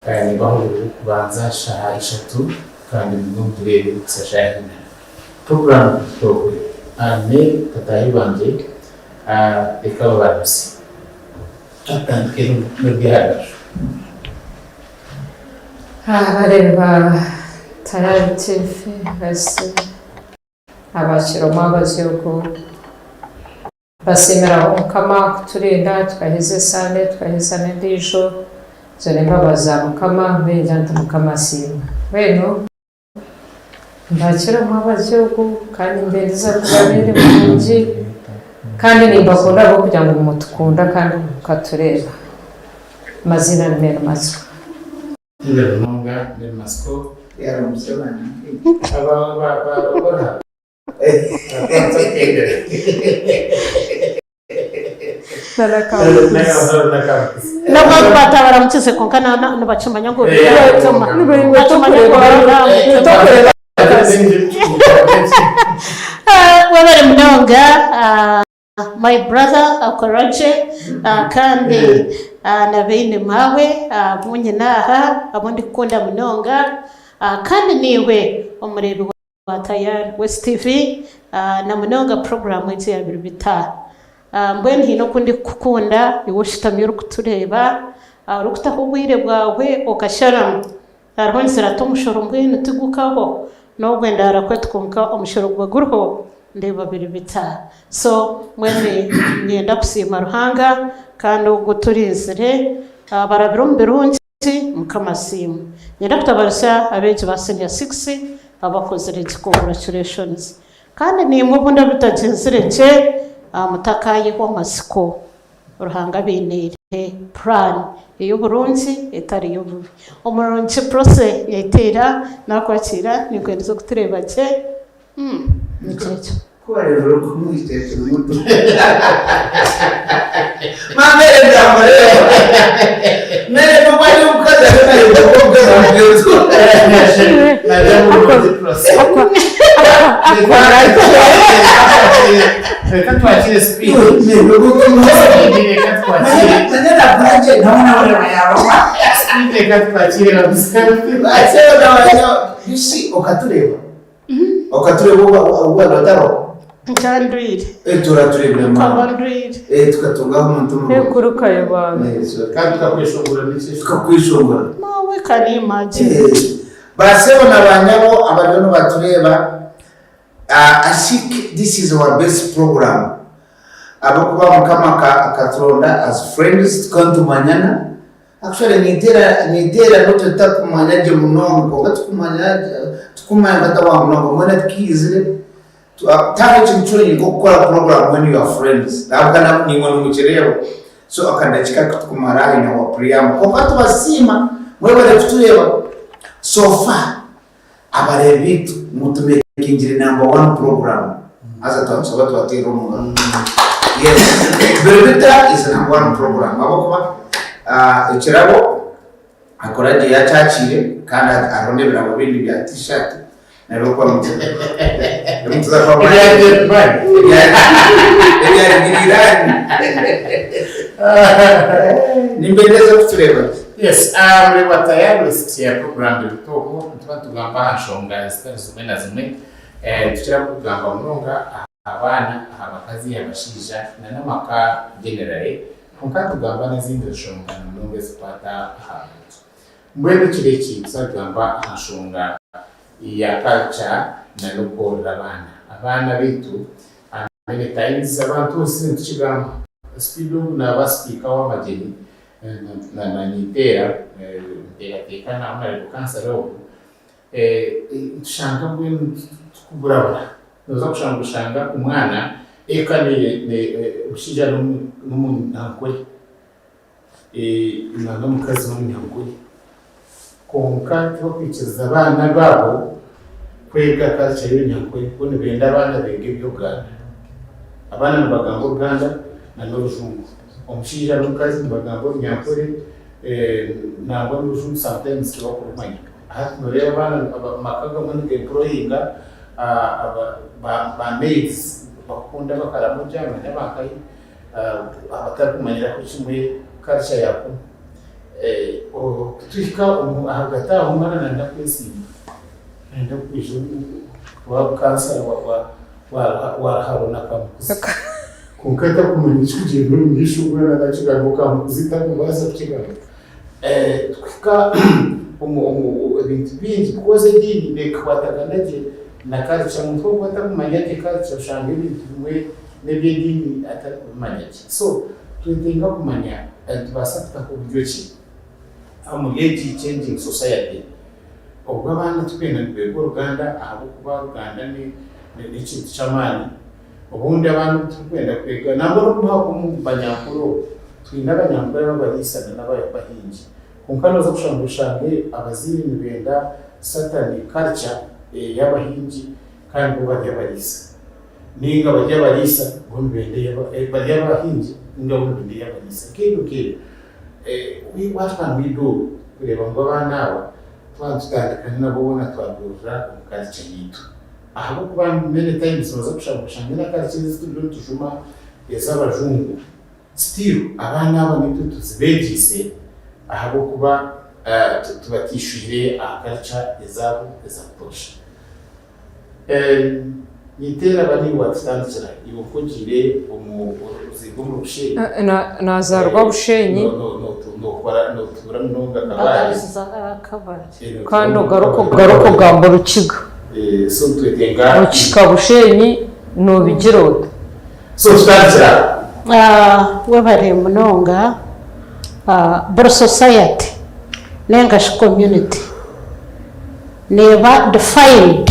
Nibaho buri Rwokubanza shaaha ishatu kandi nimwo mutureebe kuhitsya shaaha ina. Puroguraamu Kitokwe ne bataahi bangye reka babaramuse. Katutandike n'ori aha rubaju. Abareebi ba Tayari TV abakira omwabazyo ogu. Basiimiraho Mukama kuturinda tukaheza esande tukaheza n'endiijo, ezo n'embabazi za Mukama, mbwenu ningira nti Mukama asiimwe. Mbwenu mbakire omwabazyo ogu kandi nimbendeza kubabeere murungi kandi nimbakunda ahabw'okugira ngu nimutukunda kandi mukatureeba. Amaziina ni Mary Matsiko. Mwebare munonga Mary Matsiko. Aba ba ba ba N'abantu baramukize kwonka nibakimanya ngu bakimanya ngu webare munonga my brother akoragye kandi na beine maawe abu nyine aha abu ndikukunda munonga kandi naiwe omureebi Wa Tayari West TV na munonga puroguraamu egi eya Biri Bita. Mbwenu haine oku ndikukukunda iwe oshutami orikutureeba, orikutaho obwire bwawe okasharamu. Hariho nzira ati omushoro mbwenu tigukaho, n'obwo endaara ku eti kwonka omushoro guba guriho ndeeba biri bita. So mbwenu niinyenda kusiima Ruhanga kandi ogwo oturinzire abarabire omu birungi. Mukama asiimwe. Niinyenda kutabaarisa abeegi ba senior six abakozire gye congratulations. Kandi naimwe obundi abitagyenzire gye mutakaayehwa amatsiko. Ruhanga abainiire plan ey'oburungi etari y'obubi. Omurungi Prossy Nyeiteera naakwakiira ninkwendeza okutureeba gye. Nikyo ekyo. Ku bareebire ogu omwishiki akiri muto. Maama Mary ndamureeba. Mary n'obu ari omukazi ariyo nayenda kuba omukazi mugyenzi we. Reka twakire speed. Reka twakire. Manya nakora gye nawe nawe yaroba. Speed reka twakire You see, okatureeba. Okatureeba obu waba otariho? Nkaba ndwire. Eh, turatureebire Nkaba mama. ndwire. Eh, tukatungaho omuntu murungi. Ekuruka y'abantu. Eh, so, Kandi tukakweshongora n'eki? Tukakweshongora. Maawe can you imagine? Eh, basebo na banyabo abariyo nibatureeba, ah, I think this is our best program. Ahabw'okuba Mukama akaturonda as friends tukaba nitumanyana. Actually ninteera ninteera n'obu tutakumanya gye munonga kwonka tukumanya tukumanya nka tawa munonga mbwenu tukiizire tihariho ekintu kyonyini nk'okukora program when you are friends ahabw'okuba naimwe nimukireeba so akadakiika aku tukumara aha in our preamble kwonka tubasiima mwebare kutureeba so far abareebi baitu mutumekingire number one program haza twamushaba tubateerere omu ngaro yes Biribita is number one program ahabw'okuba ekirabo akora gye yakyakiire kandi hariho n'ebirabo bindi bya t-shirt nabyo kuba nituza kuba ebyarigiriraani nimbendeza kutureeba gye. Yes, mureeba tayari west ya program Biribita oku nituba nitugamba aha nshonga zitari zimwe na zimwe. Nitukira kugamba munonga aha baana, aha bakazi, aha bashaija na n'amaka generally, kwonka nitugamba n'ezindi nshonga na munonga ezikukwata aha bantu. Mbwenu ekiro eki nituza kugamba aha nshonga ya culture na n'okworora abaana. Abaana baitu many times abantu ensi nitukigamba, speed ogu naaba sipiika w'amagyenyi na ninteera, nteekateeka na honourable councillor ogu, Nitushanga mbwenu tukuburabura, noza kushanga oshanga omwana eka omushaija n'omunyankore n'omukazi n'omunyankore kwonka tibakwikiriza abaana baabo kwega culture y'orunyankore bo nibenda abaana beege eby'oruganda. Abaana nibagamba oruganda n'orujungu, omushaija n'omukazi nibagamba orunyankore nangwa n'orujungu sometimes tibakurumanya. Hati noreeba abaana amaka agamwe niga employinga ba maids bakukunda abakaramoja manya abankahi abatarikumanyiraho kimwe culture ya kunu. Kutuhika omu ahagati aho omwana nayenda kwesimba, nayenda kwija kuba kansara wa Ruharo na Kamukuzi. Kwonka atakumanya ekirikugyenda omu maisho omwana nakigamba ngu Kamukuzi takubaasa kukigamba. Kuhika omu ebintu bingi because ediini neekwatagana gye na culture. Omuntu ku arikuba atakumanya gye culture oshanga ebintu bimwe n'eby'ediini atarikubimanya gye. So twetenga kumanya nitubaasa kutaho buryo ki omuri egi changing society obu abaana turikwenda ngu beege Oruganda ahabw'okuba Oruganda n'ekintu ky'amaani. Obundi abaana obu turikwenda kwega nangwa n'obu haakuba omu banyankore obu, twine abanyankore ab'abariisa n'abahingi kwonka nooza kushanga oshange abazaire nibenda certain culture ey'abahingi kandi bo bari abariisa. Nainga bari abariisa bo nibenda ey'aba bari abahingi nainga bo nibenda ey'abariisa nk'ebyo nk'ebyo. What can we do kureeba ngu abaana aba twaba nitutandika nabo boona twabiirira omu culture yaitu? Ahabw'okuba many times nooza kushanga oshange na culture ezi turiyo nitujuma ez'abajungu still abaana aba naitwe tuzibeegyeise ahabw'okuba tubateishwire aha culture ezaabo eza butoosha. Niteera bani watutandikira iwe ku ogiire omu oziirwe omuri Bushenyi. Nazaarwa Bushenyi. Notuura munonga Kabale. Kandi ogaruke ogamba Orukiga. So nitwetenga. Okihika Bushenyi nobigira ota? So tutandikire aho. Webare munonga. Buri society ninga shi community neeba defined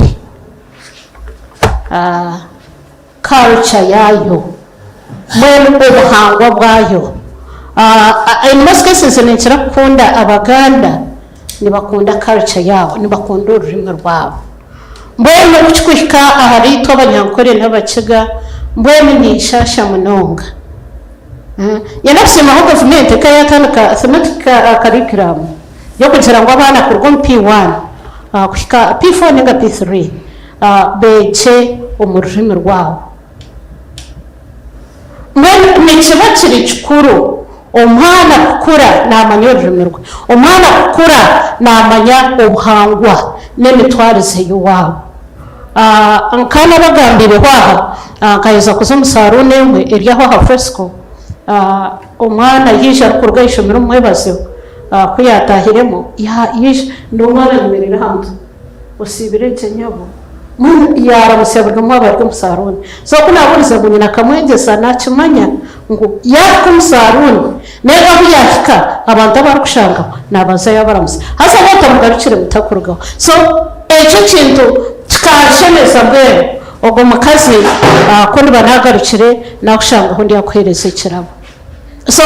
culture yaayo mbwenu obuhangwa bwayo. In most cases ninkira kukunda Abaganda nibakunda culture yaabo, nibakunda orurimi rwabo. Mbwenu ku kikuhika ahari itwe Abanyankore n'Abakiga mbwenu ninshaasha munonga. Nyine kusiimaho gavumenti eka yaatandika thematic curriculum. Y'okugira ngu abaana kuruga omu P1 kuhika P4 ninga P3 beegye omu rurimi rwabo. Mbwenu nikiba kiri kikuru omwana kukura naamanya orurimi rwe, omwana kukura naamanya obuhangwa n'emitwarize y'owaabo. Nka nabagambiireho aha, nkaheza kuza omu saruuni emwe eri aho aha Fresco, Omwana yaija arikuruga aha ishomero omu mwebazyo, ku yaataahiremu yaija n'omwana ayemereire aha mutwe, osiibire gye nyabo? Mbwenu yaaramutsya buri omwe waaba ari omu saruuni. So ku naabuurize ngu nyina akamwegyesa, naakimanya ngu yaahika omu saruuni nainga ahu yaahika, abantu abu arikushangaho naabanza yaabaramutsya. Haza waaba otamugarukire mutakurugaho. So ekyo ekintu kikanshemeza mbwenu. Ogwo mukazi ku ndiba naagarukire, naakushangaho ndyakuheereza ekirabo. So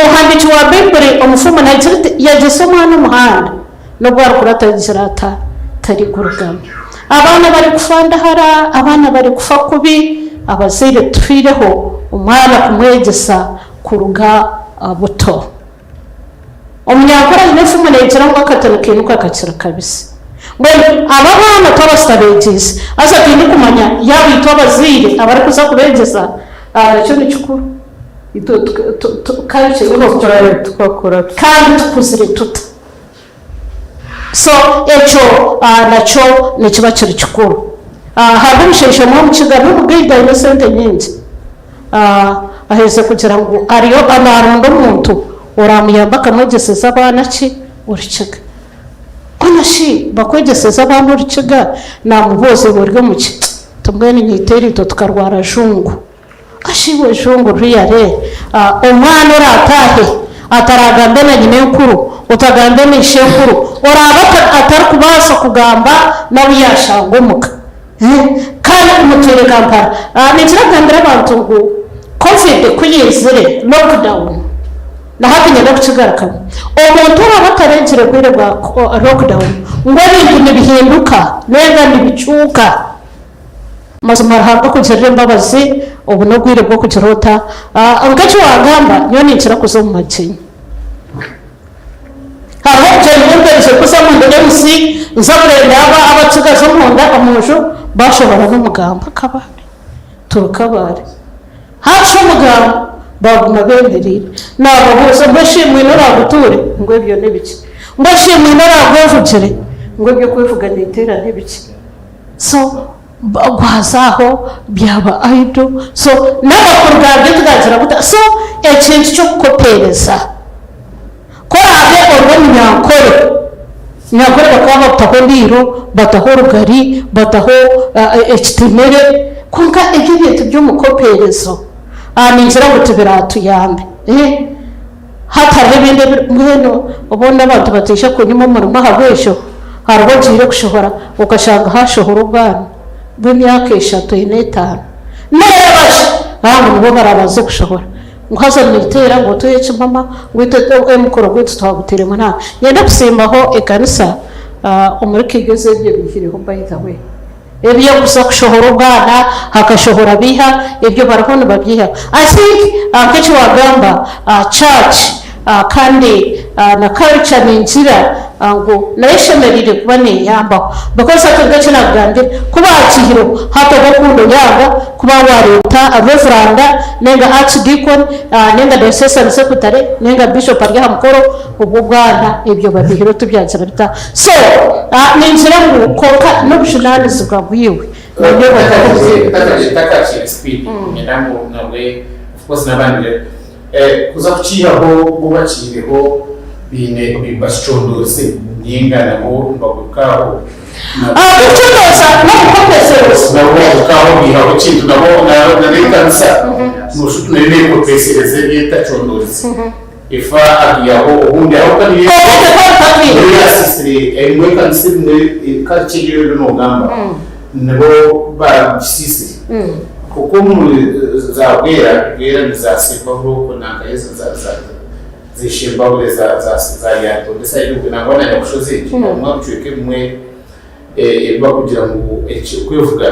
omuhandiiki wa Baiburi omufumu naagira ati, Yegyesa omwana omuhanda, n'obu arikura atarigira ata, tarigurugamu. Abaana barikufa ndahara, abaana barikufa kubi, abazaire tufiireho omwana kumwegyesa kuruga buto. Omunyankore aine enfumu neegira ngu akatano kainuka kakira kabisi. Mbwenu abo abaana twaba tutabeegyeise, haza twine kumanya yaaba itwe abazaire abarikuza kubeegyesa, nakyo ni kikuru. Itwe culture Tukakura kandi tukuzire tuta? So ekyo nakyo nikiba kiri kikuru. Hariho omushaija omwe omukiga n'omugaiga aine esente nyingi. Aherize kugira ngu ariyo naaronda omuntu oraamuyambe akamwegyeseza abaana ki? Orukiga. Mbwenu shi bakwegyeseze abaana orukiga naamubuuza iwe ori omu ki? Ati mbwenu nyaita eriito tukarwara jungu. Ashi iwe jungu really? Omwana oraataahe ataraagambe na nyinenkuru, otagambe na ishenkuru, oraabe atarikubaasa kugamba n'abu yaashanga omuka. Kandi mutwire Kampala. Ninkira kugambira abantu ngu Covid ku yaizire, lockdown, na hati niinyenda kukigarukamu, omuntu oraabe atareegire bwire bwa lockdown ngu ebintu nibihinduka nainga nibicuuka, mazima Ruhanga akugirire embabazi, obu n'obwire bw'okugira ota? Nk'eki waagamba, nyowe ninkira kuza omu magyenyi. Hariho obugyenyi obu mperize kuzamu ndi MC, nza kureeba aba abatsigazi omunda omunju bashohora n'omugambo akabare, turi kabare. Haasha omugambo, Baaguma beemereire. Naababuuza, Mbwenu shi mwine oraagutuure? Ngu ebyo n'ebiki? Mbwenu shi mwine oraagwevugire? Ngu eby'okwevuga neeteera n'ebiki? So gwaza aho byaba idle. So n'amakuru gaabyo tigagira guta. So ekintu ky'okukopeereza. Ku oraabe ori omunyankore, Nyankore bakaba babutaho endiiro, bataho orugari, bataho ekitemere, kwonka ebyo ebintu by'omukopeerezo ningira ngu tibiratuyambe. Hati hariho ebindi ebi mbwenu obundi abantu bataija kunyima omurimo ahabw'ekyo, hariho ogiire kushohora okashanga haashohora obwana bw'emyaka eshatu, ena, etaano. Noreeba gye ngu nibo barabanze kushohora. Ngu haza niteera ngu otuhe ekimama ngu itwe emukoro gwaitu twagutairemu naha. Nyenda kusiimaho ekanisa omuri Kigezi ebyo ebiihireho by the way. Eby'okuza kushohora obwana hakashohora biiha ebyo bariho nibabyihaho. I think nk'eki waagamba church kandi na culture ningira ngu nayo eshemereire kuba neyambaho because hati nk'eki nakugambire ku baakihireho hati oba okunda oyanga kuba wareeta reveranda ninga archdeacon ninga diocesan secretary ninga bishop ari aha mukoro obwo obwana ebyo babihireho tibyagira bita so ningira ngu kwonka n'obujunanizibwa bwiwe nanyowe Kuza kukiihaho bo bakiihireho baine bakicondooze ninga nabo nibaguruka aho. Kucondooza n'okukopesereza. Nabo baguruka aho baihaho ekintu nabo n'ekanisa nooshuba nayo neekopesereza ebi etacondoorize. Efa agiihaho obundi ahabw'okuba niyo yaasiisire emwe ekanisa ebimwe culture egi ei oriyo noogamba nibo baagisiisire. Kuko omuri za Bwera, Bwera ni za Sembabule okwo nanka ezo za za ze Shembabule za za za Lyantonde side okwe nangwa na Nyakushozi egyo harimu ebicweka ebimwe ebi barikugira ngu eki okwevuga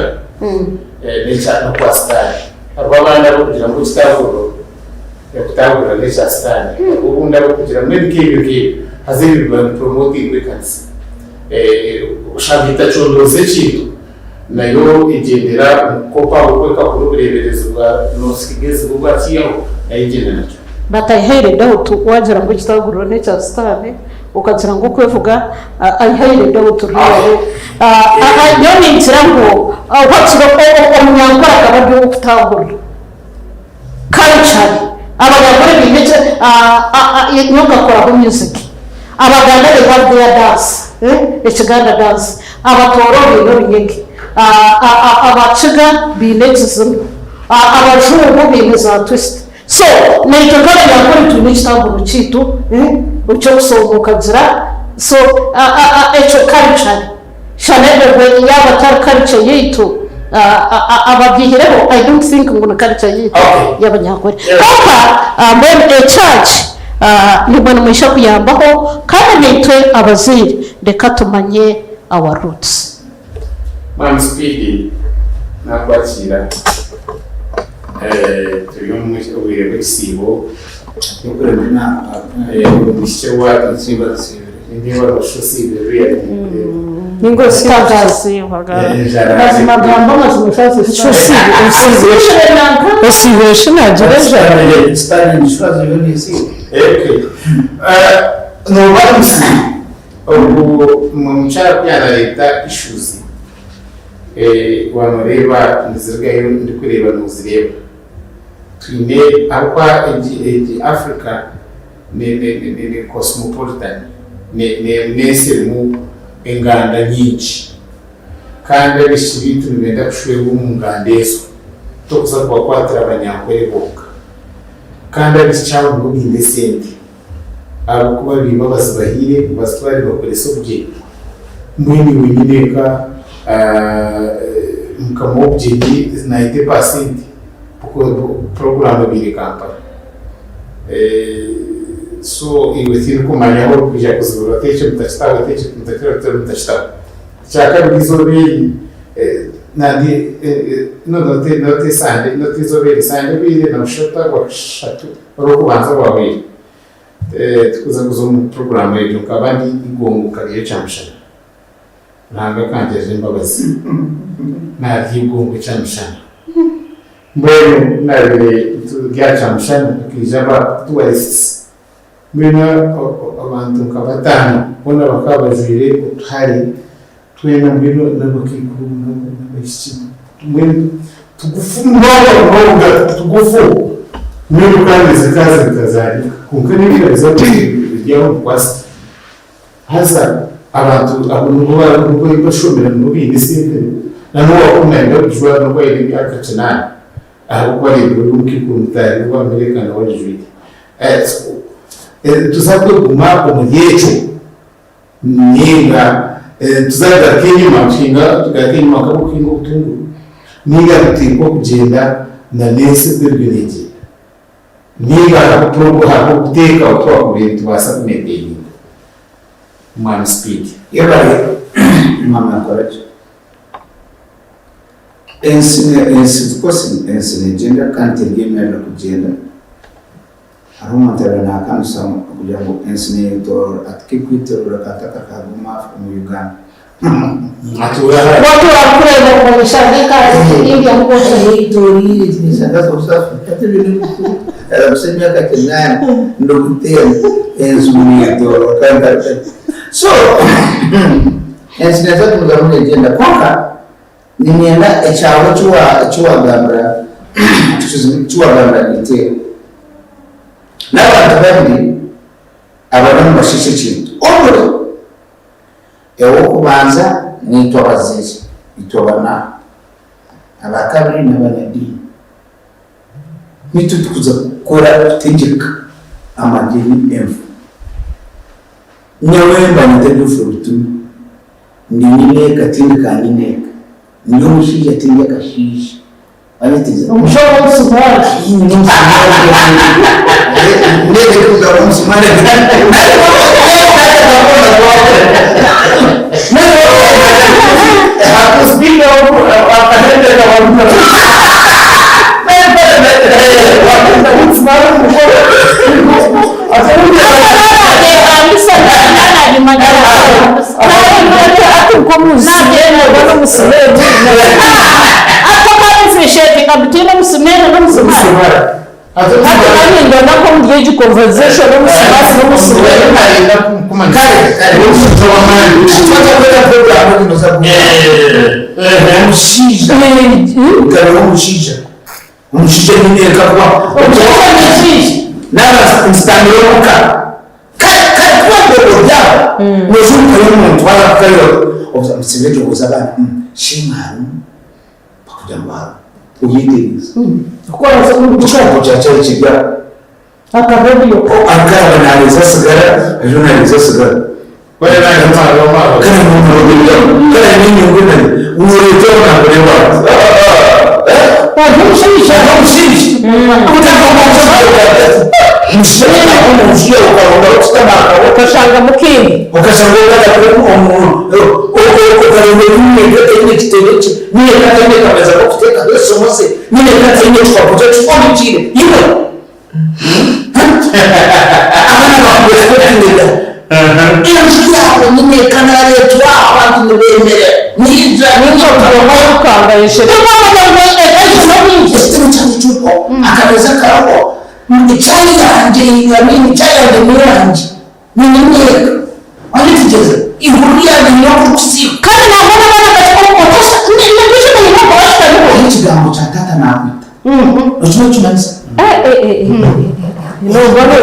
n'ekya n'okwa sitaane. Hariho abandi abarikugira ngu ekitaaguriro okutaagurira n'ekya sitaane. Hariho obundi abarikugira mbwenu nk'ebyo nk'ebyo haza ebyo biba nibipromotingwa ekanisa. Oshanga etacondooza ekintu. Nayo egyendera omu kukopa oku ekakora obureeberezi bwa North Kigezi bwo bwakiihaho, nayo egyenda nakyo. But I highly doubt wagira ngu ekitaguriro nekya sitaane okagira ngu okwevuga I highly doubt really nyowe ningira ngu wakiri omunyankore akaba ari owokutagurira culturally abanyankore baine eki nyowe nkakoraho music abaganda they have their dance ekiganda dance Abatooro baine orunyege, Abakiga baine ekizina, Abajungu baine za twist. So naitwe nk'abanyankore twine ekitaguriro kyaitu eky'okusonga okagira so ekyo culturally shana obwe yaaba atari culture yaitu ababyihireho I don't think ngu ni culture yaitu y'abanyankore. Kwonka mbwenu e church Nimwe nimwija kuyambaho kandi naitwe abazaire reka tumanye our roots. Mwami Speed nakwakiira turi omu bwire bw'ekisiibo omwishiki nindeeba noshusha osiibire really. Mazima gamba amazima Osiibire shi naagira enjara? Nooba nti ogu omukyara ku yaanareeta issues waanoreeba nizirugayo ndikureeba noozireeba. Twine ahabw'okuba egi Africa ni cosmopolitan, n'ensi erimu enganda nyingi. Kandi abaishiki baitu nibenda kushwerwa omu nganda ezo, tokuza kubakwatira Abanyankore bonka. Kandi abaishiki abo nibo baine esente ahabw'okuba baiba bazibahaire nibazitwara nibakoresa obugyenyi. Mbwenu iwe nyineeka mukama w'obugyenyi naita epaasenti puroguraamu ebaire Kampala. So iwe tindikumanya ahu orikwija kuzibura oti ekyo mutakitaho, oti ekyo mutakitaho, oti ekyo mutakitaho. Ekyakabiri eizooba eri nandi no not esande not eizooba eri sande ebwire noshusha ota rwakashatu orwokubanza rwahweire tukuza kuza omu puroguraamu egyo nkaba ndi Igongo nkaryayo kyamushana. Ruhanga akangirira embabazi narya Igongo kyamushana. Mbwenu ku naabaire turi aha kyamushana hakaija aba tourists mbwenu abantu nka bataano boona bakaba bajwaire otuhare twena mbwenu n'abakaikuru n'abaishiki mbwenu tugufu munonga munonga tugufu mbwenu kandi zikaba ziri nka za nika kwonka n'ebirabyo biri aho nibikwasa. Haza abantu abo nibo nibo bashomire nibo baine esente na n'obu wakuba nayenda kugijwara n'obu aine emyaka kinaana ahabw'okuba areebire ori omukaikuru mutaahi we America nawe agijwaire. Nituza kweguma omuri ekyo ninga nituza kugaruka enyima tuhinga tugaruke enyima nk'abarikuhinga obutunguru ninga nituteekwa kugyenda na n'ensi oku eriyo neegyenda. Ninga hariho hariho obuteeka obu twakubaire nitubaasa ku maintaininga. Mwami Speed. Yebare mwami Akoragye. Ensi ensi of course ensi negyenda kandi teryemerera kugyenda. Hariho omuntu abaire nakanisa kugira ngu ensi neyetoorora ati kekwetorora akataka kaguma omu Uganda. Watu wakureba omushanga india Emyaka kinaana ndikuteera enju neetoorora so ensi neeza kugumizamu neegyenda kwonka niinyenda ekyawe eki waagambira eki waagambira Niteera n'abantu babiri abariyo nibashiisha ekintu obure Ow'okubanza niitwe abazaire, itwe abanaku. Abakabiri n'abanyadiini. Nitwe tukuza kukora kutegyeka amadiini enfu. Nyowe mba nyetegyefura butunu. Ndi nyineeka tindi ka nyineeka. Ndi omushaija tindi akashaija. Wanyetegyereza? Omushaija w'omusumaali. Ndi omusumaali. Omusumaali. Omushaija nyine kakuba naaba nsitamire omuka Kare kare ku wakuba ori aho noza omuka y'omuntu waaza kukareeba obuza ngu egyo obuuza abaana shema harimu bakugira ngu harimu oyetegereza ekigambo kya kyari kiri aho akaraba nareeza sigara ariyo nareeza sigara kare n'enyungu nayo noreeta nakureeba ati omushaija Okashanga mukiine. Ningwa yeshere. Akameza karaho icayi yanjye yamini icayi yanjye ni yanjye ni nimweka wanyitegereza inkuru yanjye niyo kugusiga Kandi nabona abana ekigambo kya tata nakwita ekyo nokimanisa Nubona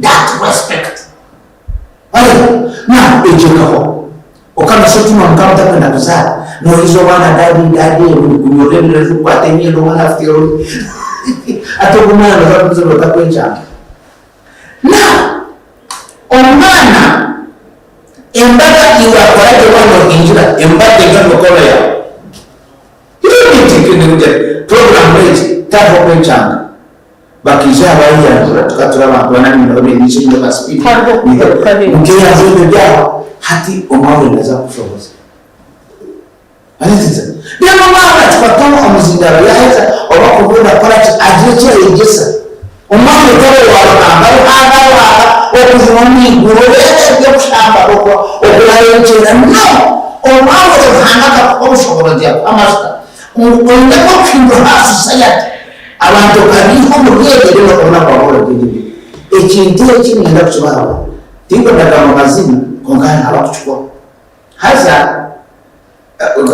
That respect. Now, ejekaho okamashotuma mukama kuzaara nohiza omwana dadi dadi kunyorerera kukwata emyenda omwana afite ate ogumwana nozakuza otakwenkyanga. Now, omwana embaga iwe akorage wano ohingira embaga ega mikono yawe program egi tata okwenkyanga bakija abayanjura tukatura abantu banani nabo benishinga basipidi mukeyanjura ebyo byabo hati omwawe naza kushoboza. Reero omwana akikwata omuzindaaro yaaheza oba kubuurira kukora ki, agira eki yaayegyesa. Omwana otari owa Ruhanga, Ruhanga, Ruhanga, okujunwa omu iguru, oreebe eby'okushamba, okurareekyera. No! Omwana oyo Ruhanga akakuha obushoboorozi yakuha amajuta ngu oine nk'okuhindura aha society. Abantu okabiiha omuri ebyo reero okabona kubabuurira obundi. Ekintu eki niinyenda kukibahabura. Tinkwenda kugamba maziina kwonka hariho abakukikora. Haza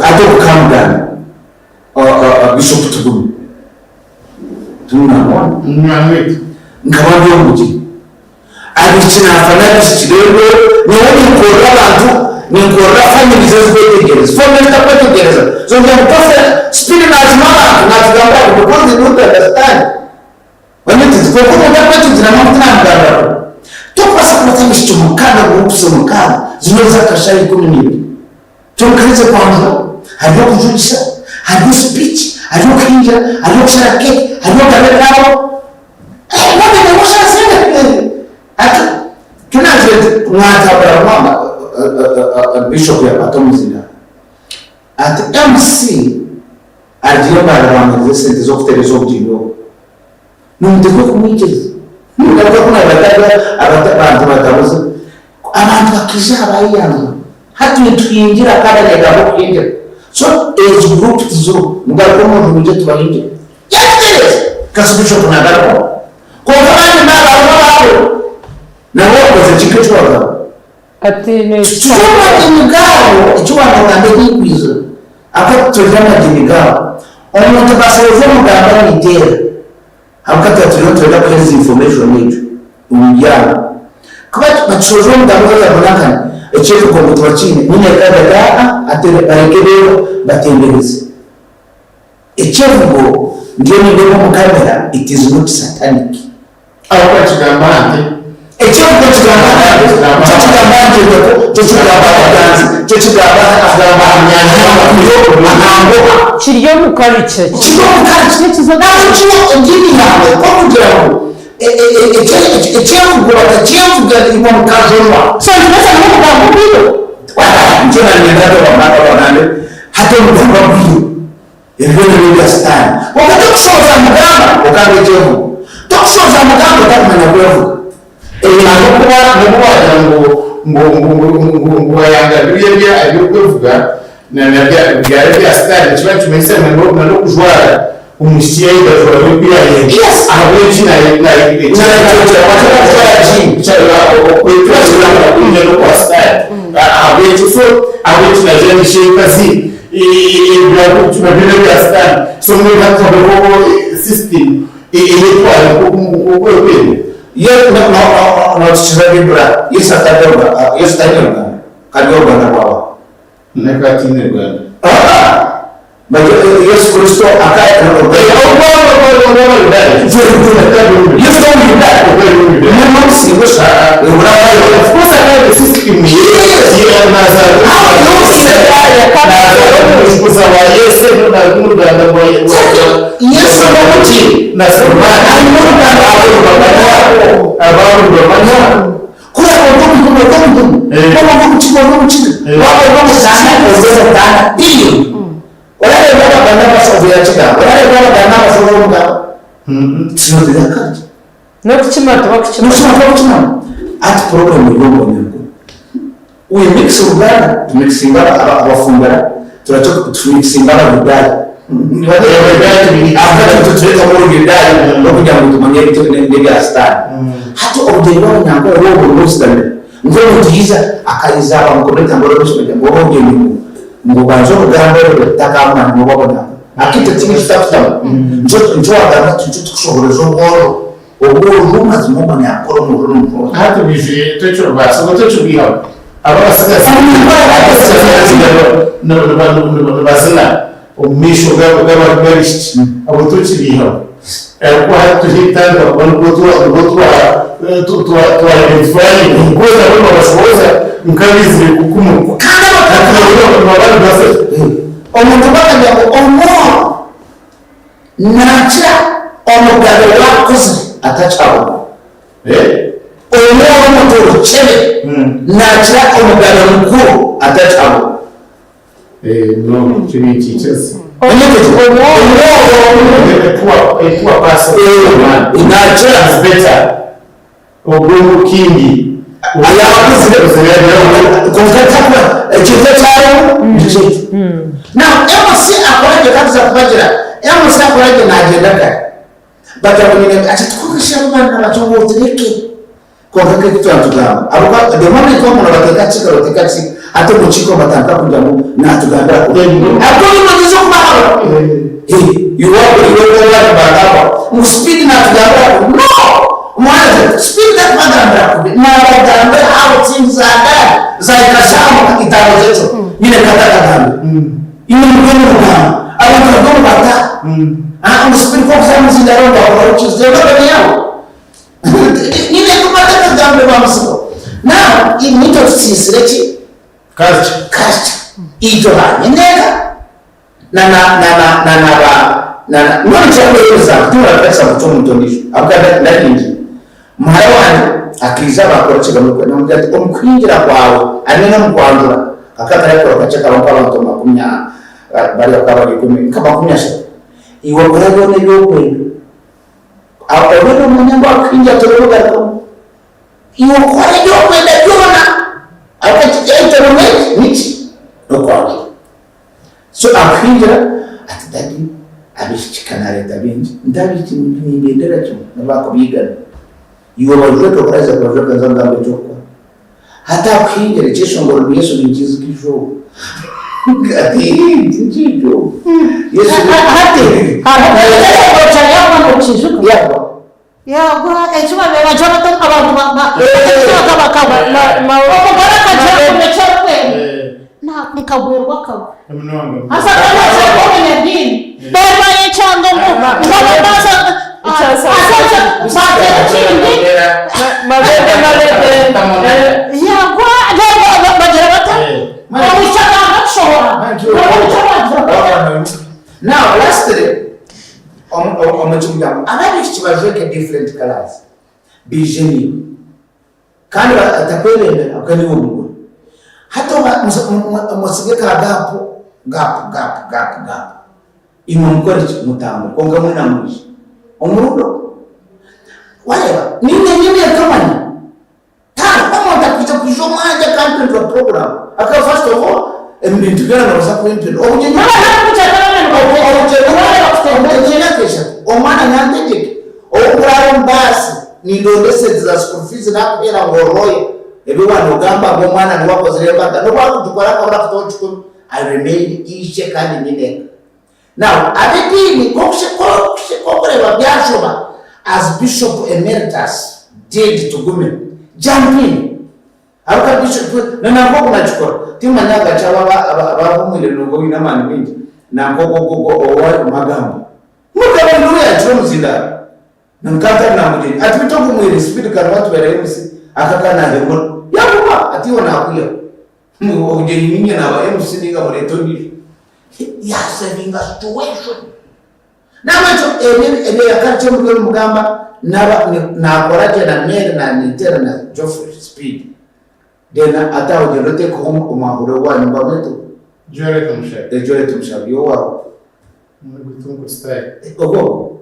hati ogu kamugamba Bishop Tugume timunamubona? Munywani waitu. Nkaba ndi omu bugyenyi. Abaishiki naafa n'abaishiki reero nyowe ninkorera abantu, ninkorera families ezirikwetegyereza. Family ezitakwetegyereza zogira ngu pastor speed naazima abantu naatugambira ngu because they don't understand. Banyetegyereza kwonka omuntu arikwetegyereza nangwa tinamugambira kubi. Tokubaasa kureeta abaishiki mukaaga groups mukaaga ziriyo ez'akashaaha 12. Kyonka haize kwanjura, hariyo okujugisa, hariyo speech, hariyo okuhingira, hariyo okushara cake, hariyo okugaba ebirabo. Eh, none newe oshara sente. Ati tunazire nti mwatabura munonga Bishop yakwata omuzindaaro. Ati MC agiire mbarira esente z'okutereeza obugyenyi obu. Nimuteekwa kumwikiriza. Ngaruka ku naabataga abantu batabuze. Abantu bakaija aha baayeyanjura. Hati nituhingira kandi anyegamba okuhingira. So ezo group tiziriho. Mugaruke omu nju mwije tubahingire. Yaatereeza! Kasi Bishop naagarukaho. Kwonka abandi naaba hariho abaabo nabo bakoze ki nk'eki waagamba. Ati Turi omu madini gaabo, eki waanagamba ebiikwizire. Ahabw'okuba turi amadini gaabo. Omuntu akasohoza omugamba naiteera. Ahabw'okuba tuba turiyo nitwenda kuheereza information egyo omu byabo. Ku bakishohoza omugambo bakabona ekyevugo ngu tibakiine, nyine ekaga ati aa ati bareke reero batembereze. Ekyevugo ndiyo nindeeba omu camera it is not satanic. Ahabw'okuba kigamba nti. Ekyevugo kigamba nti, kyo kigamba nti endeko, kyo kigamba abaganzi, kyo kigamba aha ngoha. Kiri omu culture. Kiri omu culture. Nahabwekyo ediini yaawe ku orikugira ngu ekyevugo batakyevuga imwe mukajunwa. So nitubaasa n'okugambo obwire? Nikyo nanyenda hati obagambe hati omugambo agwire. Ebyo byona n'ebya Sitaane. Kwonka tokushohoza mugamba okanga ekyevugo. Tokushohoza mugamba otakumanya kwevuga. Ahabw'okuba n'obu waagira ngu ngu ngu ngu ngu ngu waayanga biriya ebya eby'okwevuga na na bya byaba ebya Sitaane nikiba nikimanyisa ngu na na n'okujwara omwishiki yaayenda ajwara oku yaayenda. Yes. Ahabw'enki naaye naaye Naayetwekera jiini. Kya n'okwa Sitaane. Ahabw'enki so ahabw'enki naagira ngu ishenkazi Ebyo byona ebya sitaani. So mbwenu hati habeho system eyetwara nk'oku erikwenda. Notukiza Bibura, Yesu atarya Yesu tarya Ruganda, karya oruganda rwabaha? Naka atiine Ruganda. Yesu Kristo aka Very good. Yesu Omuyudaaya. Nimusinga Of course akaba system Yesu n'omuki N'okukima tibakukima. Ati problem eri omu banyankore. We mix Luganda, tumixinga Abafumbira, tumixinga Abayudaaya. Ahabw'okuba Oruyudaaya n'okugira ngu tumanye n'ebya Sitaane. Hati obugyenyi bw'Abanyankore bwo burimu obusigamire. Nk'omuntu yaija akaiza bamukomere ngu obu obugyenyi ngu obanze obugambe otakamanya ngu obw'Abanyankore. Akaitu tihaine eki tutakutamu. Nikyo wagamba oti nikyo tukushobooreza obworo. Obworo mazima Omunyankore omwojo n'omutooro. Hati bwijwire tokibaasa oba tokibwihaho. Abo abatsigazi nibazina omu maisho g'abaishiki abo tokibiihaho. Ahabw'okuba hati turi kutandika kuba nibwo twa identifyinga because nabo nibabashoboza nk'abaizire kukumurwa. Hati nabo nibaba nibazina. Omuntu ogwo akagira ngu omworo Naakira omugabe waakuzire atakyabona. Omworo omuto orukyebe naakira omugabe mukuru atakyabona. No, kyo ninkiikiriza. Nakira. Ogwo king. Ayabakuzire konka takuba ekintu ekyarimu nikyo. Now MC akoragye kakuza kubagira MC akoragye nagyenda kare bagira ngu nyine ati twonka abaana bato ngu otureke konka nk'eki twatugamba ahabw'okuba the moment omuntu abateeka kigaro oteeka ki hati omu rukiiko batandika kugira ngu natugambira kubi ahabw'okuba omanyize okubahabura iwe iwe ngu speed natugambira kubi no omwana ati speed takubagambira kubi nabagambira how things are done zahika zamuka itaano z'ekiro nyine katakagambira imwe mugwe nimugamba abantu bagwe nibata ngu speed kokuza muzindaro ngakora kizebaga niyawe nyine kubatakagambira bamusiko now nitwe tusiisire ki Culture. Culture itwe banyineeka na na na na na na ba na na mbwenu ekyakuheereza tibarakubaasa kucwa omuntu ondiijo ahabw'okuba ndaringi muhara wangye akaija baakora ekigambo namugira ati omu kuhingira kwawe ari n'omu kwanjura kakaba karikukora kakye kaba nk'abantu makumi bari bakaba bari ikumi nka 30 iwe okore byona ebi orikwenda obe nomanya ngu akuhingira torikugarukamu iwe okore ebi orikwenda byona ahabw'okuba ekyo niki n'okwanjura So akuhingira ati daddy abaishiki ka nareeta baingi nti abaishiki nimbendera kimwe nobu bakubiigana iwe obajweke oku oraaza kubajweka nza nkugambe eky'okukora. Hati akuhingira ekyeshongoro ngu Yesu ninkiijuka izooba ati ii tinkiijuka Yesu Hati hariho ekyeshongoro kya Yahwe nokiijuka? Yahwe. Yagwa eki babaire bagye bata abantu bakaba omugore akagira ngu nikyo arikwenda nkagwerwa akagwa haza kandi aza omunyadiini bayekyanga ngu nkaba ndaza batera ekindi Mabebe mabebe. Yagwa bagira bata omwishiki akanga kushohora Now lastly omu kigambo abaishiki bajweke different colors baije naiwe kandi batakwebembera ahabw'okuba niiwe omugore hati mutsige ka gap gap gap gap gap imwe mukore ki mutambure kwonka mwena mwije omurundi ogwo wareeba niinye nyine nkamanya Tihariho omuntu akwija kwija omwangye akampindura puroguraamu. Ahabw'okuba first of all, ebintu byona noobaasa kubimpindura. Obugyenyi obugyenyi emyaka eshatu, omwana nantegyeke. Obu nkuraara omu baasi nindonda esente za school fees nakuheera ngu orooya, ebi waaba noogamba ngu omwana niwe akozire embaga, nobu akugikora akabura kutaho kikumi, I remain ishe kandi nyineka. Now ab'ediini k'okureeba byashoba as Bishop Emeritus did Tugume, jump in ahabw'okuba Bishop na nanka ogu nakikora timanya agace abo abahumwire nonka oine amaani maingi nanka ogu ogu owa Magambo Mugabe niwe yakira omuzindaaro nanka atari namugyenyi ati beitu ogu mwire speed karimu atubeera MC aka ka nahemura yaguma ati iwe nakwihaho Ngu obugyenyi niinye naaba MC nainga mureete ondiijo. Yaasevinga situation. N'ahabw'ekyo ebyo ebyo yakarikye omuri omugamba naaba naakora gye na Mary na Nitera na Geoffrey speed then ati aho gyenda oteekeho omwahure owaanyu nibamweta oha? Joret Omushabi. Joret Omushabi owaawe. Gutungu style. Ogwo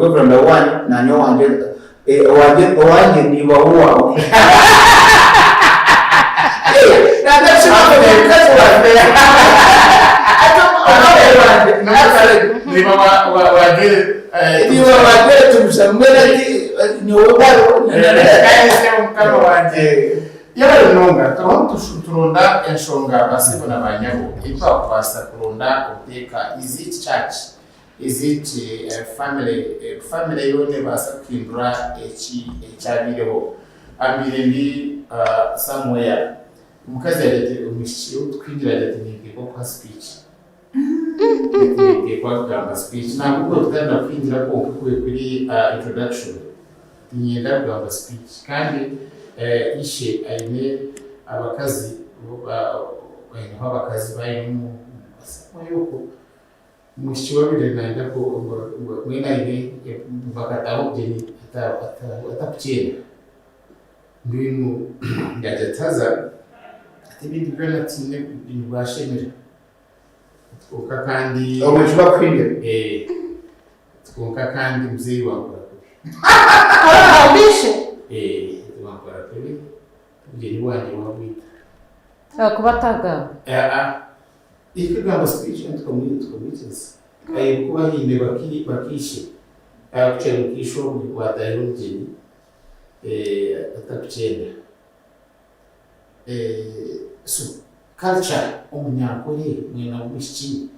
Reverend owanyu nanye owangye owangye owangye niiba owaawe. Niiba wangye tumusha mbwenu ati nyowe Mukama wangye Yebare munonga turiho nituronda enshonga ba sebo na ba nyabo ei twakubaasa kuronda obuteeka is it church is it family family yoona ebaasa kuhindura eki ekyabaireho ambaire ndi somewhere omukazi yagira ati omwishiki ou tukuhingira yagira ati ninteekwa kuha speech ninteekwa kugamba speech nangwa obwo tutari na kuhingira kwonka kube kuri introduction Niinyenda kugamba speech kandi ishe aine abakazi aineho abakazi be aine omu okwo omwishiki we abaire nayenda ngu mbwenu aine bakataaha obugyenyi atakukyenda mbwenu yaagira ati haza ati ebindi byona tihaine nibwashemera. Kwonka kandi Obwo tibakuhindura. Eh, kwonka kandi muzeeyi wankora kubi. Abishe. Eh, wankora kubi. Obugyenyi bwangye wabwita. Ahakuba atagamba. Aa, ekagamba speech and tukamwikiriza. Ahabw'okuba haine bakiishe, akukyenda okiishe omwe watahira omugyenyi atakukyenda. So culture omunyankore mwena w'omwishiki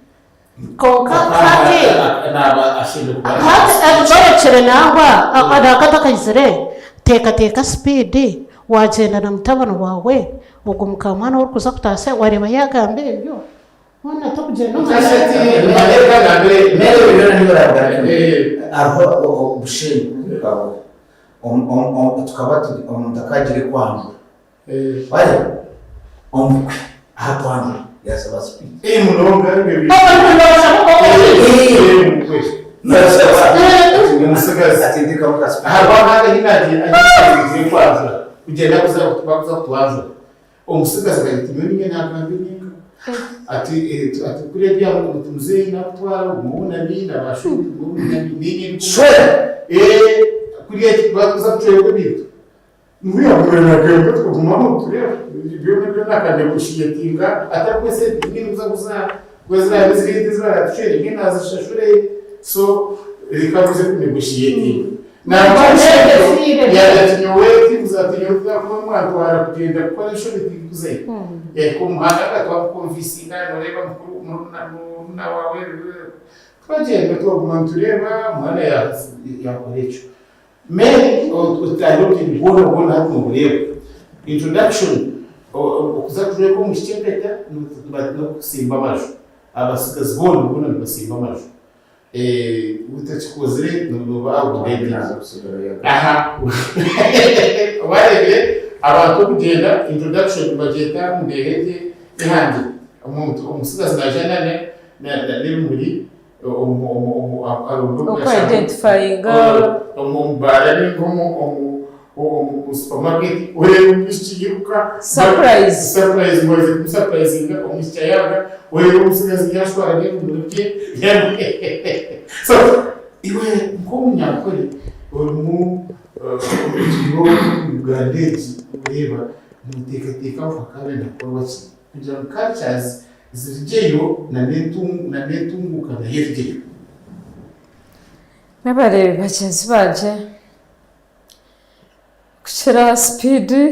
Konka hati naaba ashemereire kuba hati barekire nangwa nangwa atakaizire teekateeka speed wagyenda na mutabani waawe ogwo mukamwana ou orikuza kutaasya wareeba yaagamba ebyo hoona tokugyenda omu Hariho obusheenyi tukaba turi omuntu akaagira ekwanjura Wareeba omukwe aha kwanjura yaashaba speech. Omutsigazi. Ati nteekamu ka speech. Omutsigazi akagira ati nyowe ninye nagamba enyinka ati ati kuriya ebyabo ati muzeeyi nakutwara ogume owunami na ba shuuku ogume owunami ninye Shwera! Kuriya bakuza kucwerwa ebintu Mbwenu nagamba tukaguma aho nitureeba byona byona akanegotiatinga atarikuha esente nyingi kuza kuza kuba ziraabe ziri ente ezi baraatucwere mbwenu azishashure so reka nze kunegotiatinga. Nangwa yaagira ati nyowe tinkuza ati nyowe kuba mwantwara kugyenda kukora enshobi tinkuzayo. Yahika omu muhanda twamukonvisinga nooreeba mukuru murumuna waawe twagyenda twaguma nitureeba omwana yaakora ekyo. Mary otaahi obugyenyi bwona bwona hati nobureeba. Introduction okuza kujweka omwishiki empeta nokusimba amaju. Abatsigazi boona boona nibasimba amaju. Otakikozire noba outdated. Aha wareebire abantu okugyenda introduction nibagyeta ngu neeha ehangi omuntu omutsigazi naija n'ebimuri Oku identifyinga. Omu baara ninga omu supermarket oreeba omwishiki yairuka. Surprise. Surprise ngu aije kumusapurayizinga omwishiki ayanga oreeba omutsigazi yashwara n'ebimuri bye. So iwe nk'omunyankore orimu otuura omu Uganda egi oreeba noteekateeka ngu hakaabaire nihakorwa ki kugira ngu cultures Zirugyeyo na n'entunguuka nayo erugyeyo. Mwebare bagyenzi bangye kukira sipiidi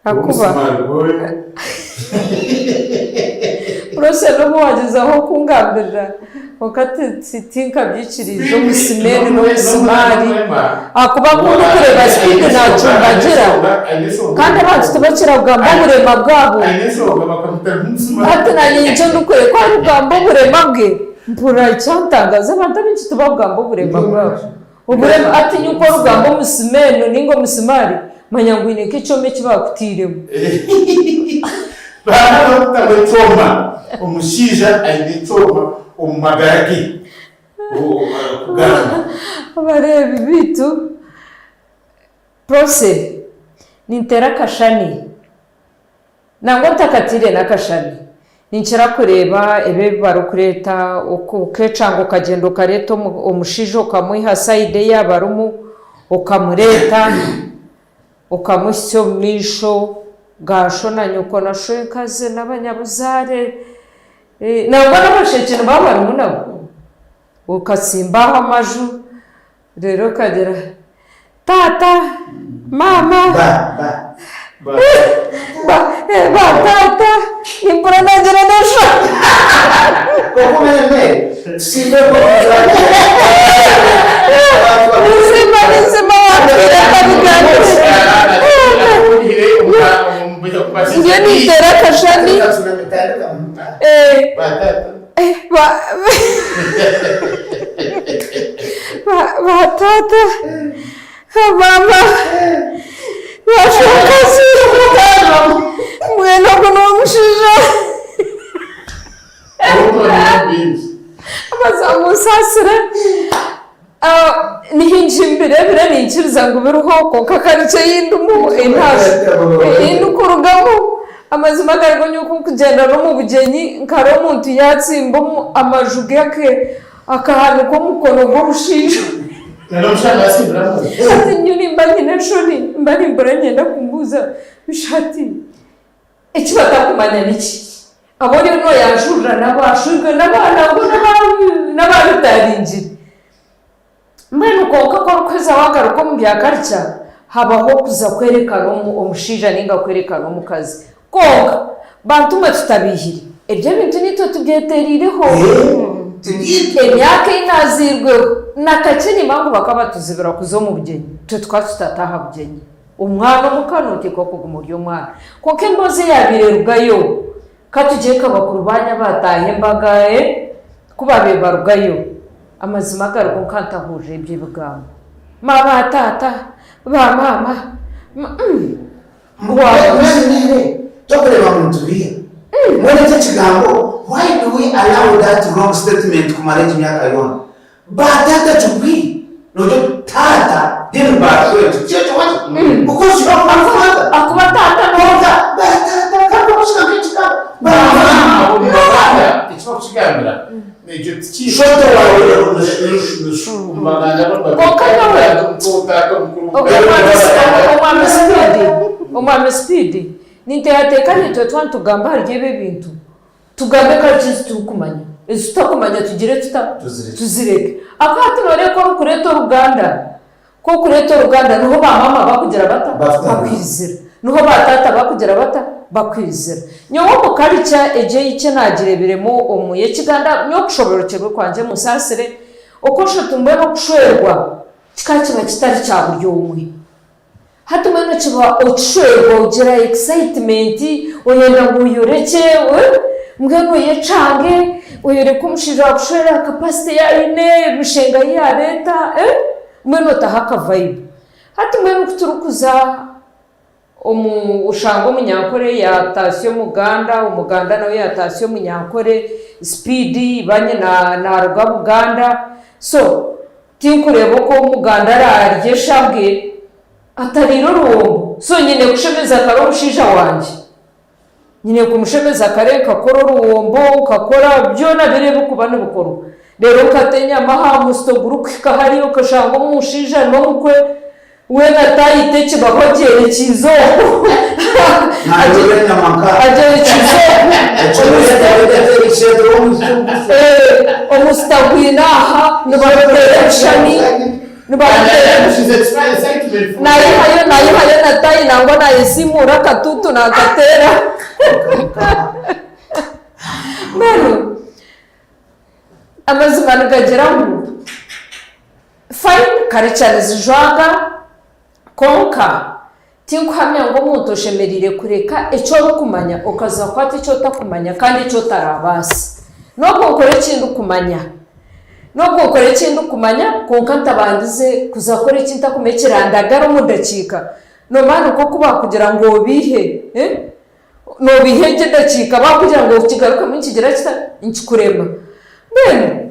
ahakuba Prossy n'obu waagyezaho kungambirira kwonka tinkabyikiriize omusimeeni n'omusimaari ahakuba ku ndikureeba sipiidi naacumbagira kandi abantu tibakira kugamba oburema bwabo. Hati naanye nikyo ndikureeba ku arikugamba oburema bwe mpurira kyantangaaza abantu abaingi tibakugamba oburema bwabo. Oburema hati nyowe ku orikugamba omusimeeno nainga omusimaari manya ngu haine nk'ekyoma eki baakutairemu. Baaba barikutaho ekyoma, omushaija aine ekyoma omu magara ge kugamba. Abareebi baitu, Prossy, ninteera akashani. Nangwa ntakatiire n'akashani, ninkira kureeba ebi ebi barikureeta, okeecanga okagyenda okareeta omushaija okamwiha sayidi ei yaaba arimu, okamureeta okamuhitsya omu maisho ga sho na nyoko na shwenkazi n'abanyabuzaare, nangwa n'abasheki nibaba barimu nabo, okatsimba aho amaju Reero okagira, Taata, maama, ba taata, nimpurira naagira n'enshoni. Buzima buzima waatwire akabiganiro. Ndiyo ninteera akashani. Ba taata, ba maama, ba shwekazi, mbwenu ogu n'omushaija baza munsaasire nihingi mbireebire ninkiriza ngu biriho kwonka karikye ei ndimu ei ndikurugamu. Amazima garigo nyowe ku nkugyenda n'omu bugyenyi nkare omuntu yaatsimba omu amaju ge akahanika omukono gw'omushaija. Hati nyowe nimba nyine enshoni nimba nimbura niinyenda kumubuuza hati eki batakumanya niki? Abu oriyo nooyanjurira n'abaashwirwe n'abaana ngu n'abaaritaringire. Mbwenu kwonka ku orikuheza waagaruka omu bya karica, habaho okuza kwerekana omushaija nainga kwerekana omukazi. Kwonka bantu mwe tutabiihire, ebyo ebintu naitwe tubyetereireho. Emyaka ei naazairweho, na kakye enyima ngu bakabatuzibira kuza omu bugyenyi, itwe tukaba tutataaha bugyenyi. Omwana omuka nooteekwa kuguma ori omwana. Kwonka emboozi eyaabaire erugayo, ka tugire nka bakuru baanyu abaataaha embaga, ku baabaire barugayo, amazima agariho nka ntahurira ebyo ebigambo. Ma ba taata, ba maama, ma umm. Mbwenu tokureeba ngu nitubiiha? Mbwenu ekyo ekigambo why do we allow that wrong statement kumara egi myaka yoona? Ba taata kikwiire nogira oti taata then ba twetu tikyo ekyo waza? Because you have one father. Ahakuba taata no. Kwonka ba taata kandi okushuka nk'ekigambo ba maama. Abo nibaganda eki bakukigambira ekyo tikiine. Shoto waawe Kwonka nyowe Omwami Speed, Omwami Speed, ninteekateeka naitwe twaba nitugamba ahari ebi ebintu, tugambe kare ki ezi turikumanya, ezi tutakumanya tugire tuta? Tuzireke. Ahakuba hati nooreeba ku orikureeta oruganda, ku orikureeta oruganda niho ba maama bakugira bata? Bakwizira. Niho ba taata bakugira bata? Bakwizira. Nyowe omu culture egyo ei eki naagireebiremu omu y'ekiganda, nyowe okushoboorokyerwa kwangye munsaasire, Okwoshotu mbwenu okushwerwa kikaba kiba kitari kya buri omwe. Hati mbwenu kiba okishwerwa ogira excitement oyenda ngu oyorekye mbwenu oyecange oyoreke omushaija wakushwera capacity ei aine, emishenga ei yareeta mbwenu otaho aka vibe. Hati mbwenu kuturikuza Omu oshanga omunyankore yataasya omuganda, omuganda nawe yataasya omunyankore, speed ibanye naruga Buganda, so tinkureeba oku omuganda araarye eshabwe atariire oruhombo, so nyine kushemeza kare omushaija wangye, nyine kumushemeza kare nkakora oruhombo, nkakora byona biri ebirikuba nibikorwa, reero nkata enyama aha musito gurikuhika hariya okashanga omushaija n'omukwe Weena taayita ekibaho agyerekyeize oku. Agyerekyeize oku. Omusita gwine aha nibaguteera ebishushani, nibaguteera naayihayo naayihayo na taayi nangwa naayesiimuura akatuutu naakateera. Mbwenu amazima nigagira ngu. Fine karica nizijwanga kwonka tinkuhamya ngu omuntu oshemereire kureka eki orikumanya okaza kukwata eki otakumanya kandi eki otarabaase. N'obu nkora eki ndikumanya, n'obu nkora eki ndikumanya kwonka ntabandize kuza kukora eki ntakumanya ekirandagara omu dakiika. Noomanya ni nk'oku baakugira ngu obiihe, noobiiha egyo edakiika baakugira ngu okigarukemu nikigira kita? Nikikurema. Mbwenu.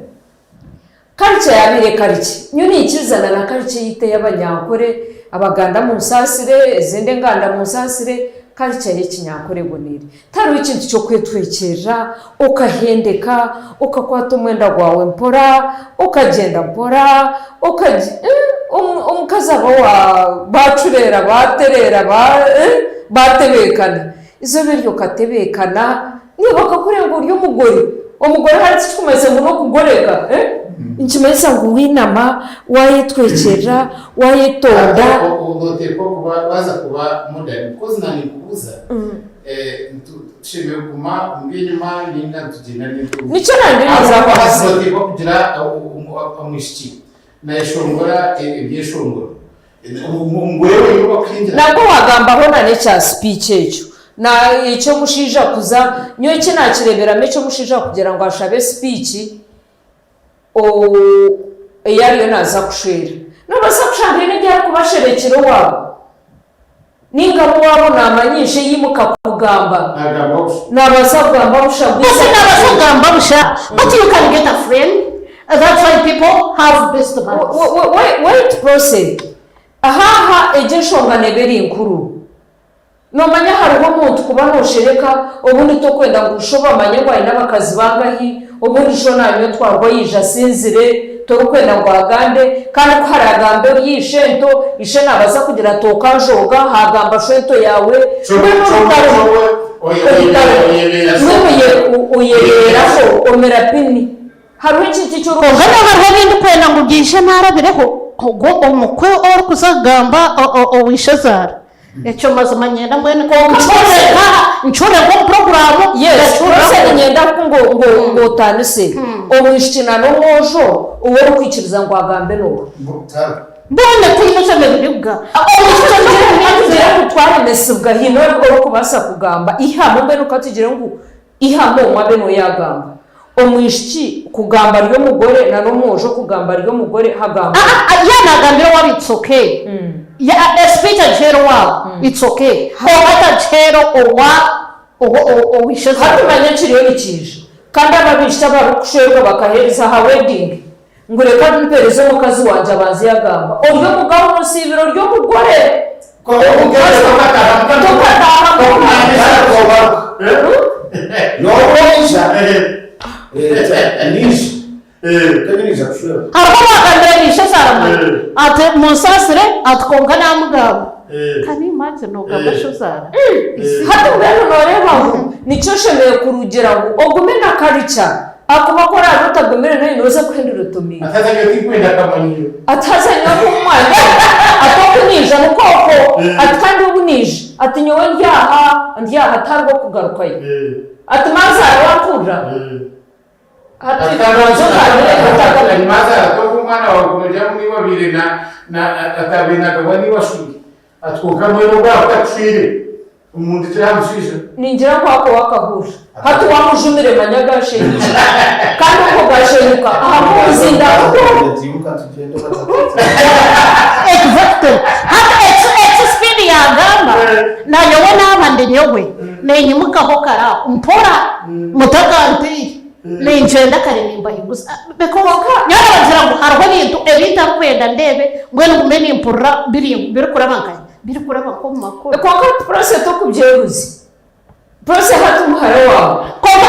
Culture yabaire kariki? Nyowe ninkirizana na culture yaitu ey'abanyankore, abaganda munsaasire, ezindi enganda munsaasire, culture y'ekinyankore eboniire. Tihariho ekintu ky'okwetwekyerera, okahendeka, okakwata omwenda gwawe mpora, okagyenda mpora, okagi omukazi aba owa baacureera, baatereera, baatebeekana. Eizooba eryo okatebeekana, Niiwe bakakureeba ngu ori omugore. Omugore hati tikikumanyisa ngu n'okugoreka. Nikimanyisa ngu wainama, waayetwekyerera, waayetonda. Nooteekwa kuba waaza kuba modern because na ninkubuuza tushemereire kuguma omu by'enyima ninga nitugyenda n'entuuha? Nikyo nangye ninza kubuuza. Nooteekwa kugira omwishiki naayeshongora ebyeshongoro. Nabwo wagambaho na n'ekya speech ekyo na eky'omushaija kuza nyowe eki nakireberamu eky'omushaija kugira ngu ashabe speech ei ariyo naza kushwera nobaasa kushanga haine ebi arikuba asherekire owaabo ninga owabo namanya ishe yaimuka kugamba nabaasa kugamba busha Ese nabaasa kugamba busha but you can get a friend That's why people have best buddies. Wait Prossy, aha aha egyo enshonga neeba eri nkuru. Noomanya hariho omuntu kuba nooshereka, obundi tokwenda ngu sho bamanye ngu aine abakazi bangahi, obundi sho naanywa otwarwa yaija asinzire, torikwenda ngu agambe, kandi ku haraagambe ori ishento, ishe naabaasa kugira ati okanjooga, haagamba shwento yaawe, mbwenu orutaro, orutaro, mbwenu oyebeeraho omira pini. Hariho ekintu eki Kwonka orikushaba. naaba hariho ebi ndikwenda ngu byije naarabireho, ogwo omukwe orikuza kugamba owa ishezaara. Ekyo mazima niinyenda mbwenu Kwonka ncure nkaha, ncure nk'omu puroguraamu, Yes, ndacuriraho. Rose niinyenda ku ngu ngu ngu otaanise omwishiki na n'omwojo ou orikwikiriza ngu agambe n'oha. Boona tihaine oshemereire kugamba. Omwishiki Ka tugire ngu twaremesibwa haine orikubaasa kugamba ihamo mbwenu ka tugire ngu Ihame omwe abe niwe yaagamba. Omwishiki kugamba ari omugore na n'omwojo kugamba ari omugore hagambwa Ah ah ah ya nagambira owabo it's okay ya a speech agiheere owabo it's okay kwonka atagiheere owa owa owa ishezaara. Hati manya ekiriyo nikiija kandi abo abaishiki abarikushwerwa bakaheereza aha wedding ngu reka mpereze omukazi wangye abanze yagamba ori omugabo nosiibire ori omugore. Tokataaha Hariho owaagambire ngu ishe azaara ati munsaasire ati kwonka naamugamba. Can you imagine noogamba sho ozaara? Hati mbwenu nooreeba ngu nikyo oshemereire kurugira ngu ogume na culture ahakuba ku oraabe otagumire nayo nooza kuhendera otomiire. Ati haza nyowe obu mwanya ati oku naija nikwo okwo ati kandi obu naija ati nyowe ndi aha ndi aha tihariho kugarukayo ati maazaara wampurira ati banza ogambire otagaruka. Maazaara toku omwana waawe kumurya ngu niiwe abaire atabaire nagabwa niiwe ashwire ati kwonka mbwenu ogu araba atakushwire omuntu aha mushaija. Ningira ngu ako wakahurira. Hati wamujumire manya gashenyukire. Kandi okwo gashenyuka ahabw'omuzinda gwo. Exactly. Hati eki eki Speed yagamba nanyowe naaba ndi nyowe ninyimukaho kare aho mpora mutakantiire ningyenda kare nimbahiguza because nyowe nabagira ngu hariho ebintu ebi ntarikwenda ndeebe mbwenu ngume nimpurira biri birikuraba nkahi birikuraba nk'omu makuru. Kwonka Prossy tokubyebuza. Prossy hati muhara waawe. Kwonka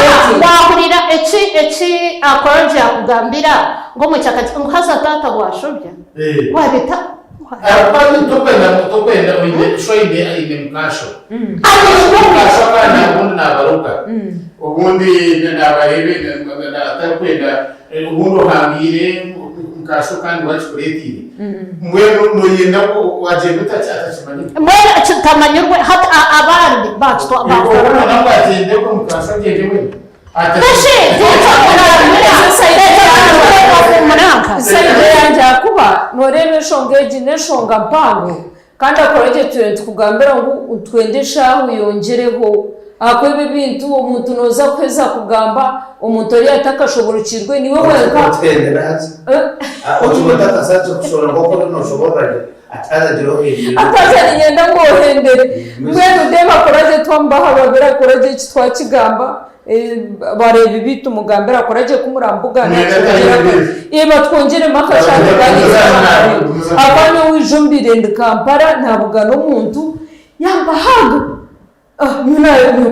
Dating. waahurira eki eki Akoragye yakugambira ngu omukyakati ngu haza taata waashobya waabita Tokwenda tokwenda oine sho aine aine mukasho. Mukasho akaana obundi naabaroga obundi naabareebe atarikwenda obundi ohangiire mukasho kandi wakikureetiire mbwenu noyenda ngu wagyenda atakimanyire. Mbwenu kitamanyirwe hati abandi bakitwa bakitwara. Nangwa agyende ogwo mukasho agyende weena. Kashi Side yangye ahakuba noreeba enshonga egi n'enshonga mpango kandi akora gye turiyo nitukugambira ngu nitwenda eshaaha oyongyereho ahakuba ebi ebintu omuntu noza kuheza kugamba omuntu oriya atakashoborokirwe niwe wenka. Ataza niinyenda ngu ohendere mbwenu ndeeba akora gye twamubaha babiri akora gye eki twakigamba. Bareebi baitu mugambire akore gye ku murambugana batwongyeremu akashaaha tugaaniire n'abantu. Ahakuba nyowe waija omu bwire ndi Kampala naabugana omuntu yampa hug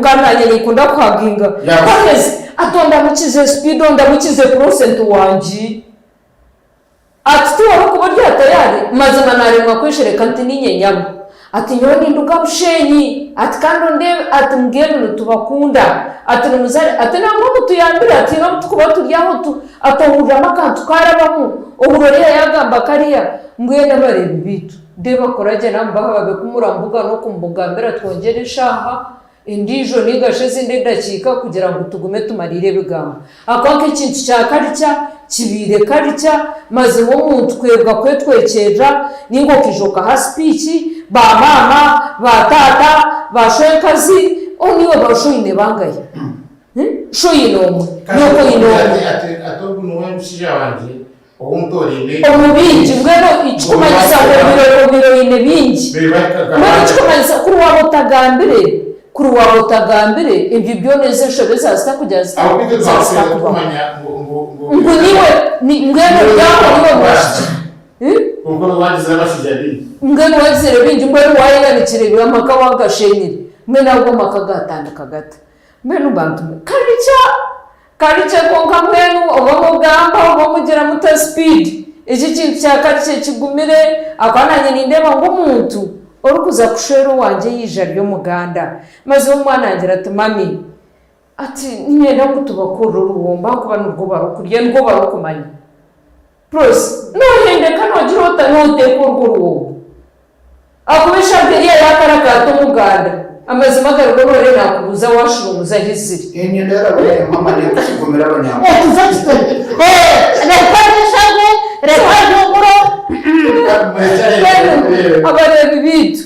kandi naanye ninkunda kuhaginga kwaheza ati ondamukize Speedo ondamukize Prosent wangye. Ati tiwarikuba ori aha tayari? Mazima naaremwa kweshereka nti niinye nyabo. Ati nyowe ninduga Bushenyi. Ati kandi ondeebe. Ati mbwenu nitubakunda. Ati nimuzare. Ati nangwa mutuyambire. Ati haine obu turikuba turi aho tu ati ohuriramu akantu kaarabamu. Ohurira oriya yaagamba kariya. Mbwenu abareebi baitu, ndeeba kora gye namubaha babe ku murambuga n'okumubugambira twongyere eshaaha. Endiijo nainga shi ezindi edakiika kugira ngu tugume tumariire ebigambo. Ahakuba nk'ekintu kya karikya kibaire karikya, mazima omuntu kwebwa kwetwekyerera nainga okaija okaha sipiiki ba maama, ba taata, ba shwenkazi, niiwe ba shoine bangahi? Shoine omwe, nyoko oine omwe. Ati ogu niwe mushaija wangye ou ntoraine. Omu bingi, mbwenu ekikumanyisa ngu obaire oine bingi. Mbwenu ekikumanyisa kuri waaba otagambire, kuri waaba otagambire, ebyo byona ezo enshobe zaazita kugira zita, zaazita kubaho. Ngu niiwe, mbwenu ori aho niiwe mwishiki. Kwonka obu waagizire abashaija baingi. Mbwenu waagizire baingi, mbwenu waayenanikire amaka waagashenyire, mbwenu ago amaka gaatandika gata? Mbwenu bantu mwe, karikya! Karikye kwonka mbwenu oba mugamba oba mugira muta speed eki ekintu kya karikye kigumire ahakuba nanye nindeeba ngu omuntu orikuza kushwera owangye yaija ari omuganda mazima omwana angira ati mummy ati niinyenda ngu tubakorere oruhombo ahakuba nirwo barikurya nirwo barikumanya Prossy nohendeka nogira ota noteeka orwo ruhombo Ahakuba eshaaha eriya yaakarakaata Omuganda, amazima gari go noore naakubuuza waashuba ahi ziri. Enyenda yaraboneye mama nekugumira abanyankore. Mbwenu abareebi baitu,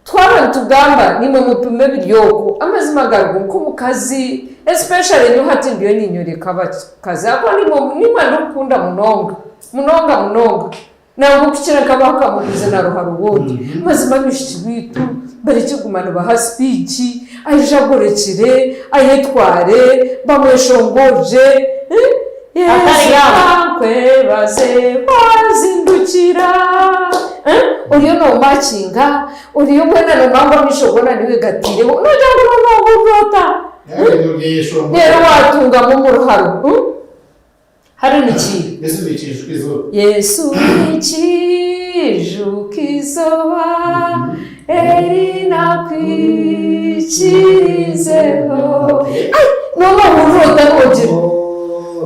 twaba nitugamba naimwe mupime ebiri okwo, amazima gari go nk'omukazi especially nyowe hati ndiyo ninyoreka abakazi ahakuba niimwe ndikukunda munonga, munonga munonga. Nangwa okukira nk'abaakamubuuze na ruharo rwoti. Mazima abaishiki baitu barekye kuguma nibaha sipiiki, aije agorekire, ayetware, bamweshongorere. Yesu kankwebaze wanzindukira. Oriyo noomakinga, oriyo mbwenu noomanya ngu amaisho goona niiwe gataireho, noogira ngu noohurira ota? Reero waatungamu omu ruharo. Hare niki? Yesu nikiijuka izooba. Yesu nikiijuka izooba eri nakwikirizeho. Ai, nooba ohurira ota noogira?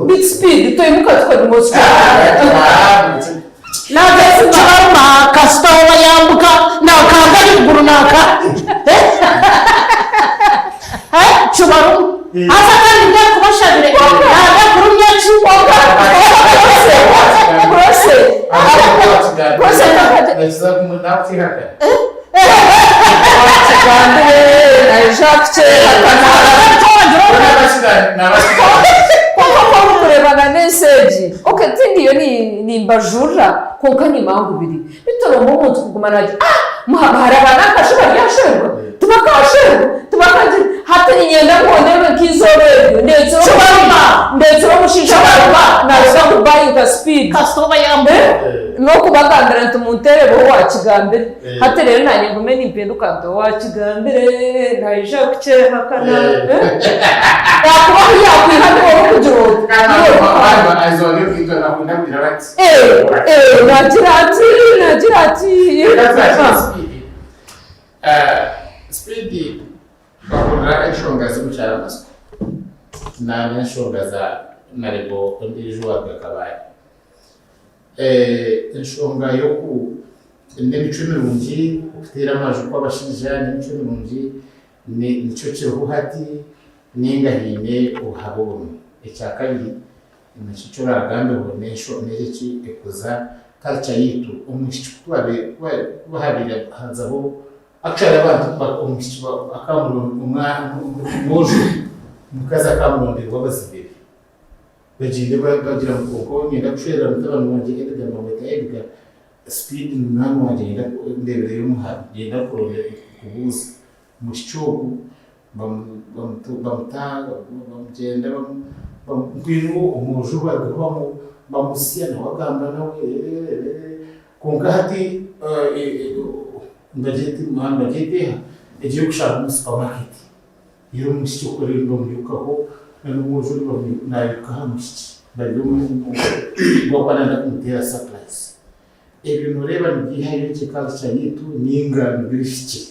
Big speed, twaimuka tukademonstratinga. Nagaruma kasita oba yambuka nakanga ahaiguru naka kibaruma haza kandi ndakubashabire naga kurumya ki Naija kukyehakana. Kwonka ku orikureebana n'ensi egi, okay tindiyo nimbajurira kwonka nyima ngu biri. Bitoromba omuntu kuguma naagira ah muhara ba nankasha baryashwerwa? Tibakaashwerwa? Tibakagira? Hati niinyenda ngu ondeebe nk'eizooba eryo ndeetsire ndeetsire omushaija naaruga kubayinga sipiidi. Kasita yambuka. N'okubagambira nti munteereho owaakigambire. Hati reero naanye ngume nimpinduka nti owaakigambire naija kukyehakana. Ahakuba ahu yaakwiha niwe orikugira oti. Naagira ati, naagira ati. Speed bahurira enshonga z'omukyara Masiko n'enshonga za Narebo ondiijo owaruga Kabale. Enshonga y'oku n'emicwe mirungi, okuteera amaju kw'abashaija n'emicwe mirungi nikyo kiriho hati nainga haine obuhabe obumwe. Ekyakabiri nikyo eki oraagambeho n'eki ekuza culture yaitu omwishiki ku habaire hazaho actually abantu omwishiki omwojo omukazi akamuronderwa abazaire be. Bagyende bagira ngu kwonka ou niinyenda kushwerera mutabani wangye Edgar bamweta Edgar, speed munywani wangye niinyenda ndeebereyo omuhara, niinyenda kubuuza omwishiki ogu bamuta bamugyenda mbwenu omwojo barugaho bamusya nawe agamba nawe kwonka hati nibagyeta eha egi ey'okushanga omu supermarket. Reero omwishiki okwo reero nibamwirukaho na n'omwojo nairuka aha mwishiki bari omu ogwo nayenda kumuteera surprise. Ebyo nooreeba nibyihayo gye culture yaitu nainga nibyo bihikire?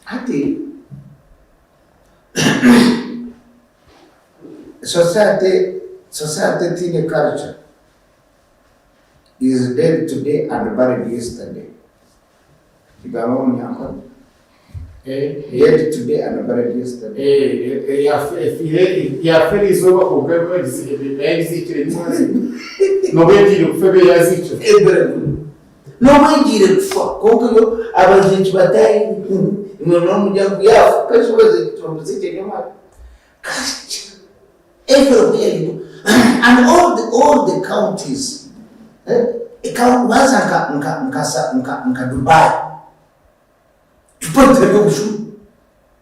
Hati society society etaine culture is dead today and buried yesterday. Kigamba Omunyankore. Dead today and buried yesterday. Yafa eriizooba kwonka yagiziikire nyimwazyo. Nobu egiire kufa ebe yaziikirwe. Nobu egiire kufa kwonka yo abaziiki bataahi imwe nomugira ngu yaafa kasha abaziiki bamuziikire nyomwazyo. Culture everywhere you go and all the, all the counties eh, waza nka, nka, nka, nka, nka Dubai Dubai teri obushuma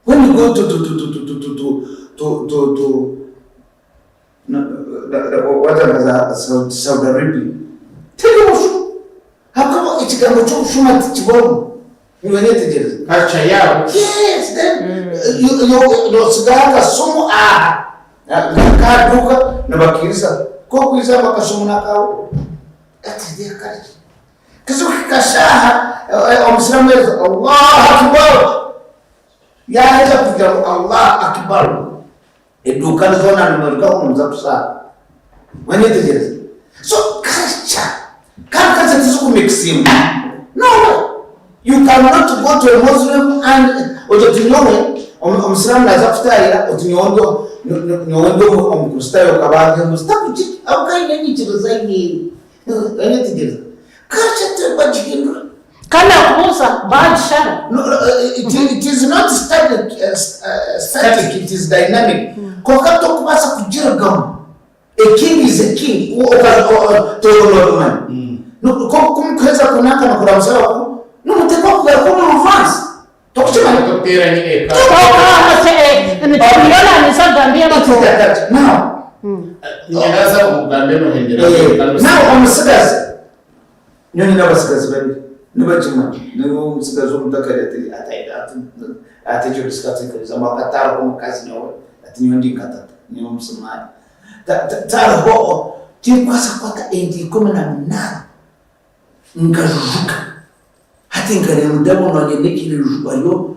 when you go to to to to to to to to to to waza nka za Saudi Arabia. Teri bushuma. Ahabw'okuba ekigambo ky'obushuma tikibaho. Iwe nyetegyereza. Culture yaabo. Yes, then notsigaho akasumu aha nk'aha duuka nibakiiza. Ku okwiza ngu akasumu n'akaawe. That is their culture. Kizokuhika shaaha omusiraamu yaaheza Allahu Akbar, yaaheza kugira ngu Allah Akbar, Eduuka zoona nimurugaho nimuza kushaara. Wanyetegyereza? So culture kandi culture tizikumikisinga. No way. You cannot go to a Muslim and oti oti nyowe omusiraamu naza kutaayira oti nyowe ndi nyowe ndi omukristaayo okabanza ngu zitakugira ahabw'okuba aine enyikiriza ye. Wanyetegyereza? Culture tibagihindura. Ka nakubuuza, baagishara? No, it, it is not static, static, it is dynamic. Konka tokubaasa kugirugamu. A king is a king. Toyobora Ku mukuheza kunanka nokuramusa abakuru, nomuteekwa kugaruka omu reverse. Tokukimanya? Tokuteera nyine eka. Niyo naaniza kugamba It is like that. Now, Nyine naza omugambe nohendera. now omusigazi Nyowe nyine abatsigazi babiri nibagimwe niwe omutsigazi omuto akari ati ati ekyo tikatwikiriza ngu akatariho omukazi nyowe ati nyowe ndi nka tata nyowe omusimaani tariho tinkubaasa kukwata ente 18 nkajujuka hati nkareeba ndabona nyine ekirijuko hariyo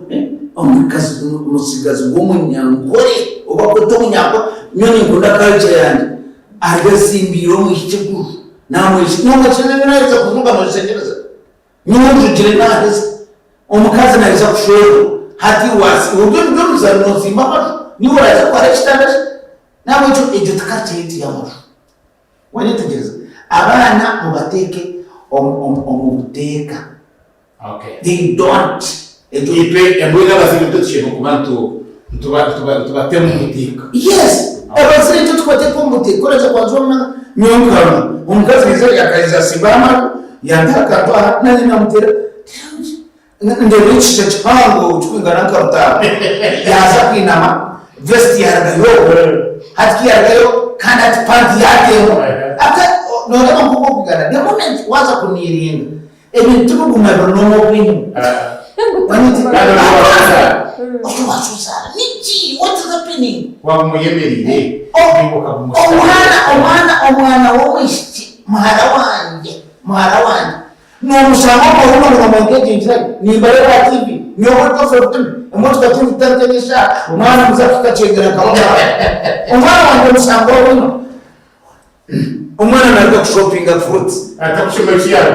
omukazi omutsigazi w'omunyankore oba kweta omunyankore nyowe ninkunda culture yangye ariyo atsimbiire omwishiki eguju Namwishiki nomwishiki naheza kuvuga noshekyereza nyowe njugire naheza omukazi naheza kushwerwa hati wasi oryo niryo ruzari nozimba amaju niwe oraza kwara ekitanda kye nahabwekyo egyo ti culture yaitu yamaju wanyetegyereza abaana mubateeke omu buteeka Okay. they don't egyo Itwe mbwenu abazaire nitwe tushemereire kuba nitubatema omuteeka. Yes, abazaire nitwe tubateeka omu buteeka oraza kwanza omwana nyowe nkarora omukazi yaiza akaiza asimba amaju yantaho akantu aha nanye namuteera ndeeba ekishusha kihango kirikwingana nka rutaano yaaza kwinama vest yarugayo hati kuyarugayo kandi hati panti yateemwa noreeba nkoku orikwingana the moment waaza kuniiringa Ebintu tibiguma biri n'omwe obwine. Okiwasuzaara niki? What is happening? Waba omuyemereire Omwana omwana omwana w'omwishiki muhara wangye muhara wangye nomushanga omu rumu ngu nomu nimbareeba aha TV nyowe ori orutima emotoka tindikutandika n'eshaaha omwana muza kuhika kyengera nkaba omwana wangye omushanga orumu. Omwana naruga kushopinga fruits. Atakushoma ekiyaro.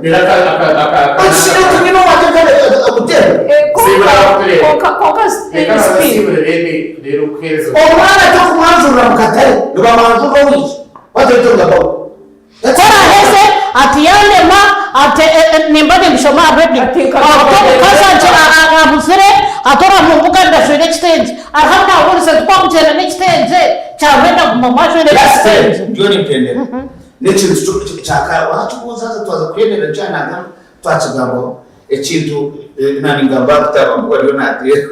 Reero aka. Okishire oti nyine owangye kandi akuteera. Konka konka Reka speed. abasiibure reero reero kuheereza. Omwana tokumwanjurira mu katare nibamwanjurira owaitu. What are you talking about? Ku araaheze ati yandema ati nimba nimbishoma aha radio Ati nka ati omukazi abuzire ati ori omu mbuga ndajwaire ekitengye hariho abu naahurize nti ku wakugyenda n'ekitengye kyarwenda kuguma mwajwaire ekitengye. Ndiyo nimpendera n'ekintu kya wakibuuza haza twaza kuhendera nikyo nagamba twakigambaho ekintu nangamba kutaba ngu ariyo nateera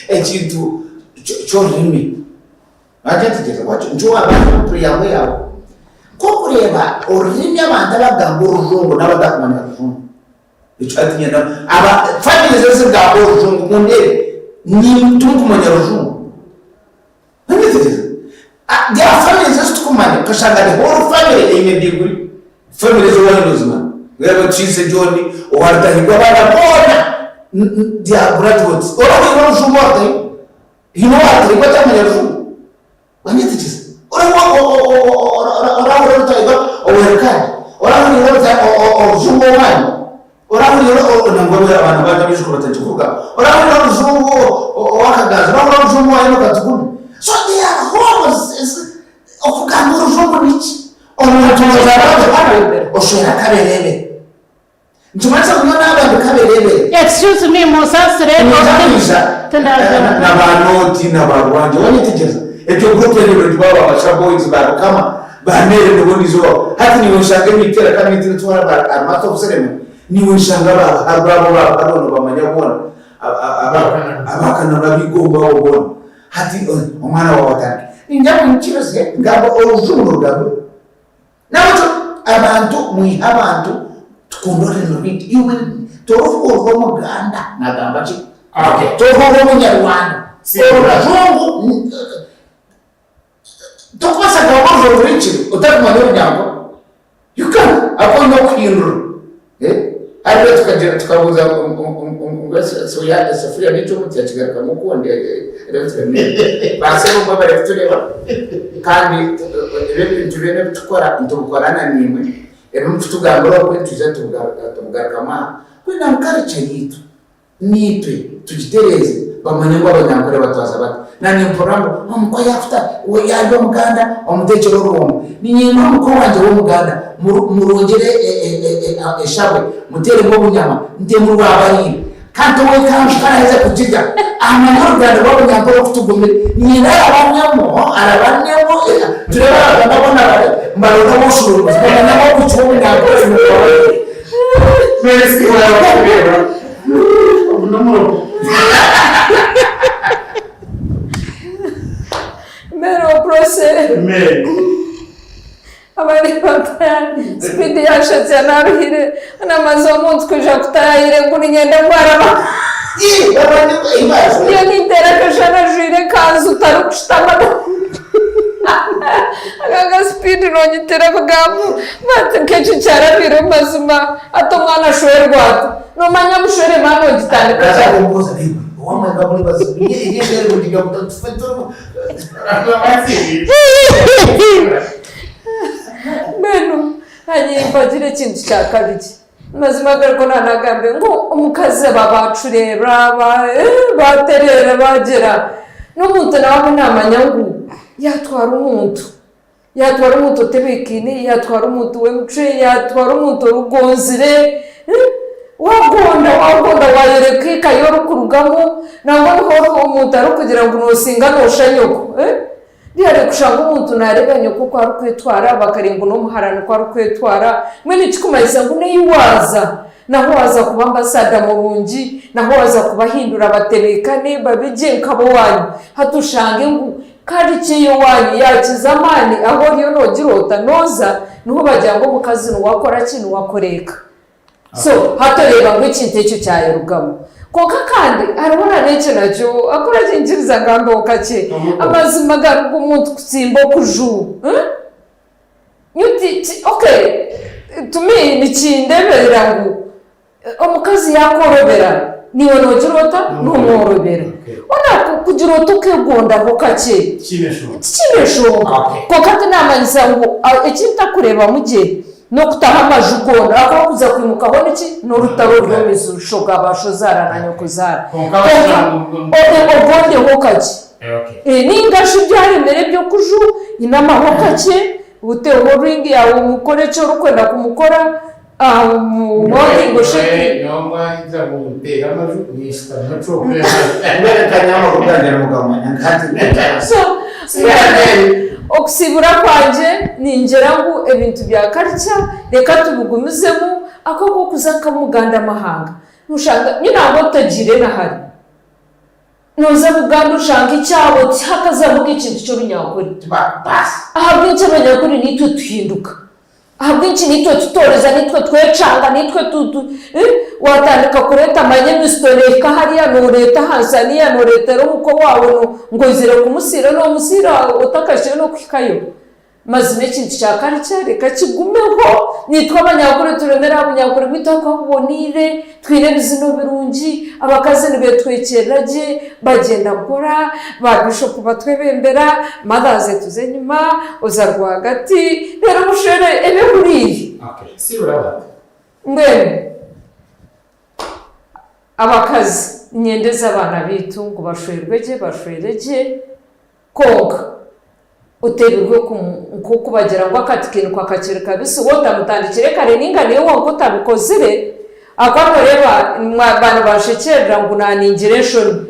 ekintu ky'orurimi. Wagyetegyereza wakyo nikyo wabanza omu preamble yaawe. Ku orikureeba orurimi abantu abakugamba orujungu n'abatakumanya rujungu. Ekyo hati nyenda aba families ezirikugamba orujungu mundeebe tirikumanya rujungu. Wagyetegyereza? There are families eziturikumanya okashanga the whole family eine degree. Family ez'owaanyu nozimanya. Reeba Kiise John owa Rutahigwa abaana boona they are graduates. Orahurira orujungu owa Rutahigwa? Haine owaateerwa atamanya rujungu? Wanyetegyereza? Orahurira orutahigwa owerukandi? Orahurira orujungu owaanyu? Orahurira nangwa abaana banyu abaijukuru batakikurugaho? Orahurira orujungu owakagazi? Orahurira orujungu owa Enock Tugume? So there are homes okugamba orujungu niki? Omuntu nozaarwa Ruhanga oshwera akaberebere. Nikimanyisa ngu nyowe naaba ndi kaberebere. Excuse me munsaasire Niinyija kwija Tindaza. na ba Nooti na ba Rwangye. Wanyetegyereza? Egyo group eri nibo aba Basha Boys ba Rukama ba Mary nibo niiza owaabo. Hati niiwe nshanga emiitira kandi emiitira etwara ba are master of ceremony. Niiwe nshanga ba Buharwa abo ba Buharwa nobamanya boona. Aba Kananu ab'eigomba abo boona. Hati omwana waawe atandike. Ningira ngu nyikirize ngambe orujungu norugambe. Nahabwekyo Abantu mwihe abantu tukunde orurimi rwaitu. Iwe torikuhurira Omuganda nagamba ki? Okay. Torikuhurira Omunyarwanda, Orujungu, tokubaasa kugamba Orujungu ruhikire otarikumanya Orunyankore. You can't. Ahakuba oine okuhindura. Hariho tukagira tukabuuza ngu esafuriya n'ekyoma tiyakigarukamu okundi. Baasebo mwebare kutureeba kandi ebi ebintu byona ebi tukora nitubikora na naimwe. Ebi mukutugambira okwe nitwija tubigarukamu aha. Kwenda ngu culture yaitu Naitwe tugitereeze bamanye ngu Abanyankore batwaza bata. Na nimpurira ngu omukwe yaakuta yaarya Omuganda omuteekyere orwongo. Niinyenda omukwe wangye w'Omuganda murungyere eshabwe, muteeremu obunyama, ntemu rwabariire. Kandi ow'ekanju ku araaheza kugirya amanye oruganda rw'Abanyankore oku tugumire. Niinyenda arabanemu, arabanemu, tureebe Abaganda boona nibaronda obushuubuzi bamanye ngu obuki bw'Omunyankore nibwo. Mero process. Abari bataya speed yashatsya naruhire namaze omuntu kwija kutayayira ngu ninyenda kwaraba. Ndiyo nintera akashana ajwire ekanzu tarikushutama. Aka ka speed nonyitira ebigambo but nk'ekyo kyarabireho mazima hati omwana ashwerwa ata? Nomanya bushwere maama ogitandika Naza kare. kumbuuza iwe owamwe nga muri bazibu tufe turimu. Mbwenu hanyine mpagire ekintu kya kabiri. Mazima agariko nanagambe ngu omukazi aba bacureera batereera bagyera n'omuntu nawe abe namanya ngu yatwara omuntu, yatwara omuntu otebeekaine, yatwara omuntu w'emicwe, yatwara omuntu orugonzire, wagonda wagonda wayoreka eka ei orikurugamu nangwa niho omuntu arikugira ngu nosinga nosha nyoko. Bihari kushanga omuntu naareeba nyoko oku arikwetwara, bakareeba ngu n'omuhara nikwo arikwetwara, mbwenu ekikumanyisa ngu n'ei waaza, naho waaza kuba ambasaada murungi, naho waaza kubahindura batebeekane babe gye nk'ab'owaanyu. Hati oshange ngu karica ey'owaanyu yaakiza amaani ahu oriyo noogira ota, nooza, niho bagira ngu omukazi niwe akora ki, niwe akora eka. So hati oreeba ngu ekintu ekyo kyayerugamu. Kwonka kandi hariho na n'ekyo nakyo akora kinkiriza ngambeho kakye. Amazima gari ngu omuntu kutsimba okuju eh? Nyowe ti ti okay to me nikindeeberera ngu omukazi yaakworobera naiwe noogira ota? Noomworobera. Hoona kugira oti okeegondaho kakye tikiine nshonga. Kwonka tinamanyisa ngu eki ntakureebamu gye N'okutaho amaju goona, ahakuba okuza kwimukaho niki? N'orutaro ruri omu maisho ga baashozaara na nyokozaara. Kwonka Kwonka ogondeho kakye. Nainga shi byaremera eby'okuju, inamaho kakye, oteho ringi yaawe omukore eki orikwenda kumukora, omuwalkinge. Nyowe mwaija munteere amaju, ninshutama So, Okusiibura kwangye ningira ngu ebintu bya culture reka tubigumizemu ahabw'okuza nka Muganda mahanga noshanga nyowe nangwa otagiire na hare noza Buganda oshanga ekyabo tihakazamu ekintu ky'orunyankore ahabw'enki abanyankore naitwe tuhinduka Ahabw'enki naitwe tutooreza, naitwe twecanga, naitwe tu, tu, eh, waatandika kureeta manya emisito neehika hariya nooreeta aha nsaniya, nooreetera omuko waawe no, ngu oizire kumusiira, noomusiira otakahikire n'okuhikayo. Mazima ekintu kya culture reka kigumeho, naitwe abanyankore turemere aha bunyankore bwaitu ahakuba buboneire, twine ebizino birungi, abakazi nibeetwekyerera gye, bagyenda mpora, ba bishopu batwebembera, mothers etuza enyima, oza rwagati, reero omushwere ebe ehuriire. Mbwenu abakazi niinyendeza abaana baitu ngu bashwerwe gye, bashwere gye, Kwonka oteebirwe nk'oku bagira ngu akati kainikwa kakiri kabisi, waaba otamutandikire kare nainga naiwe wenka otabikozire, ahakuba nooreeba baaba nibanshekyerera ngu naaningira enshoni.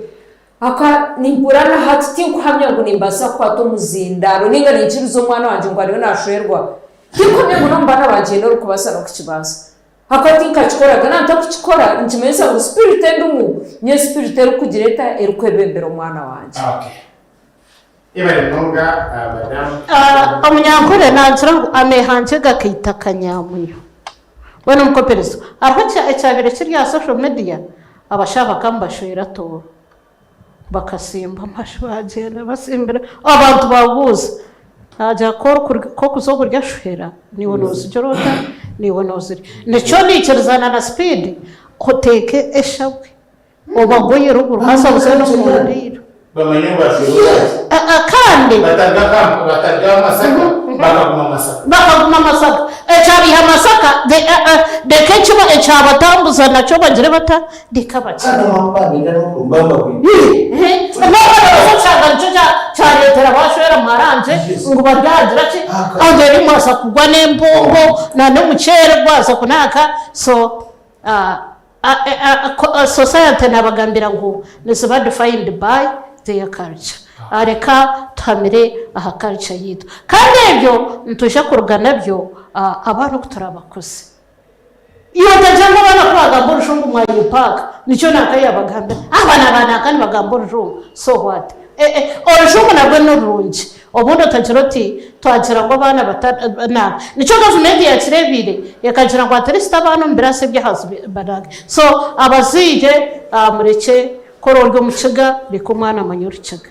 Ahakuba nimpurira na hati tinkuhamya ngu nimbaasa kukwata omuzindaaro nainga ninkiriza omwana wangye ngu ariyo naashwerwa. Tinkuhamya ngu n'omu baana bangye haine orikubaasa n'okukibaasa. Ahakuba tinkakikoraga, naaba ntakukikora nikimanyisa ngu sipiriti endimu niyo sipiriti erikugira eta, erikwebembera omwana wangye. Okay. Yebare munonga madam. Omunyankore naagira ngu ameehangye gakaita akanyamunyu. Mbwenu omukoperezi, hariho ekyabaire kiri aha social media, abashaija bakaba nibashwera Tooro. Bakasimba amaju bagyenda basimbire, abantu babuuza, naagira ku orikuza oburyo ashuhera, naiwe noozigira ota, naiwe noozirya. Nikyo naikirizana na Speed, oteeke eshabwe. Obagoyere oburo haza oze n'omundiiro. Bamanye ngu bashwirwe bati. Kandi. Bataruga Masaka bakaguma Masaka. Bakaguma Masaka. Ekyabaiha Masaka reka ekiba ekyabatambuza nakyo bagire bata? Reka bakire. Kandi ahabw'okuba n'okurumba mbabwire. N'obu kushanga nikyo kyareetera bashwera mwarangye ngu baryagira ki? Eri mwaza kugwa n'embungo na n'omuceeri gwaza kunanka so. Society nabagambira ngu niziba defined by their culture. Reka tuhamire aha culture yaitu. Kandi ebyo nitwija kuruga nabyo abaana oku turabakuze. Iwe otagira ngu abaana ku bagamba orujungu mwayepaaka nikyo nanka yabagambira. Abaana ba nanka nibagamba orujungu so what? Orujungu narwo nirurungi. Obundi otagira oti twagira ngu abaana bata nikyo gavumenti yakireebire ekagira ngu at least abaana omu biraasi eby'ahansi banange. So abazaire murekye ku ori omukiga reka omwana amanye orukiga.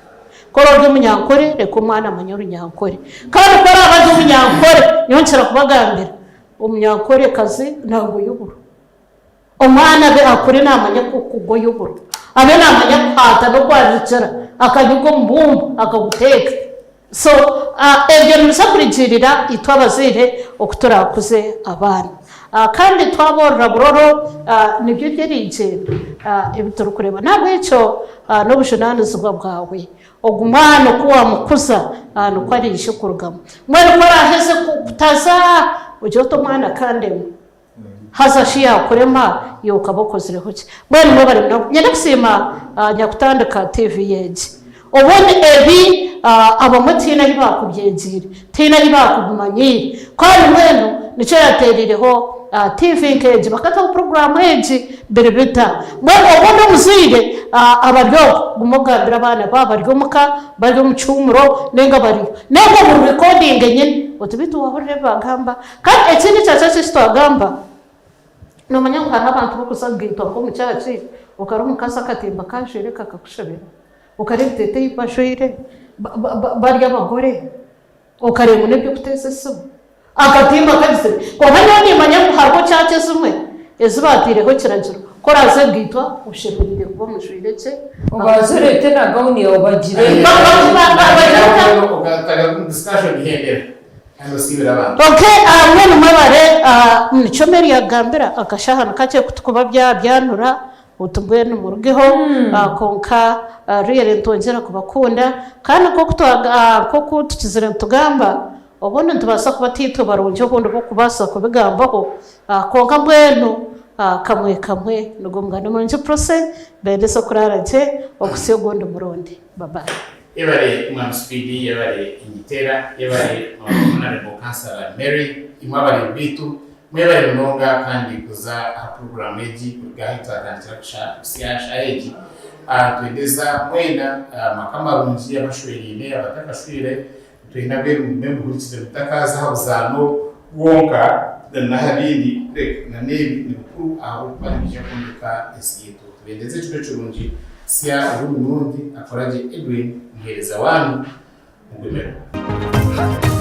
Ku ori omunyankore reka omwana amanye orunyankore. Kandi ku oraabe ori omunyankore nyowe nkira kubagambira omunyankorekazi naagoya oburo. Omwana abe akure naamanya kugoya oburo, abe naamanya kuhaata n'okwarikira akanyuga omubumba akaguteeka. So ebyo nibiza kurugiirira itwe abazaire oku turaakuze abaana. Kandi twaboorora buroro nibyo by'eriigyenda ebi turikureeba. N'ahabw'ekyo n'obujunaanizibwa bwawe ogu mwana oku waamukuza nikwo araije kurugamu. Mbwenu ku oraaheze kutaza ogire oti omwana akandema. Haza shi yaakurema, iwe okaba okozireho ki? Mbwenu mwebare munonga. Nyine kusiima nyakutandika TV egi. Obundi ebi abamwe tihaine ahi baakubyegiire, tihaine ahi baakubimanyiire. Kandi mbwenu nikyo yaateereireho TV nk'egi, bakataho puroguraamu egi biri bita. Mbwenu obundi omuzaire aba ari okwo, guma ogambire abaana baaba bari omuka, bari omu kihuumuro nainga bariyo. Nainga omurikodinge nyine oti beitu waahurira ebi baagamba? Kandi ekindi kyakyo eki twagamba, noomanya ngu hariho abantu abarikuza kugaitwa nk'omu kyaki, okareeba omukazi akatimba aku ajwaire kakakushobera, okareeba ebiteeteeyi ebi bajwaire bari abagore, okareeba ngu n'eby'okuteeza esimu. Akatimba kagizire. Kwonka nyowe niimanya ngu hariho kyaki ezimwe ezi baataireho ekiragiro, ku oraaze kugaitwa oshemereire kuba omujwaire gye. Obanze oreete na gawuni yaawe bagire. Kandi osiibire abantu. Ok mbwenu mwebare nikyo Mary yagambira akashaha nikakye kutukuba byanura oti mbwenu murugeho kwonka really nitwongyera kubakunda kandi nkoku tukizire nitugamba obundi nitubaasa kuba tiitwe barungi obundi bokubaasa kubigambaho kwonka mbwenu kamwe kamwe nigwo mugani murungi Prossy mbendeze okuraara gye okuhitsya ogundi murundi. Bye bye. Yebare mwami Speed, yebare Nyitera, yebare Honourable Councillor Mary, imwe abareebi baitu mwebare munonga kandi kuza aha puroguraamu egi kuruga ahu twatandikira kuhitsya aha shaaha egi. Nitwendeza mwena amaka marungi abashwereine, abatakashweire Nitwenda mbwenu mugume muhurikize mutakaaza aha buzaano bwonka n'aha bindi kureka na n'ebi ni bikuru ahabw'okuba nibiija kwombeka ensi yaitu. Tubendeze ekiro kirungi kuhitsya ogundi murundi. Akoragye Edwin, omuheereza waanyu. Mugumeho.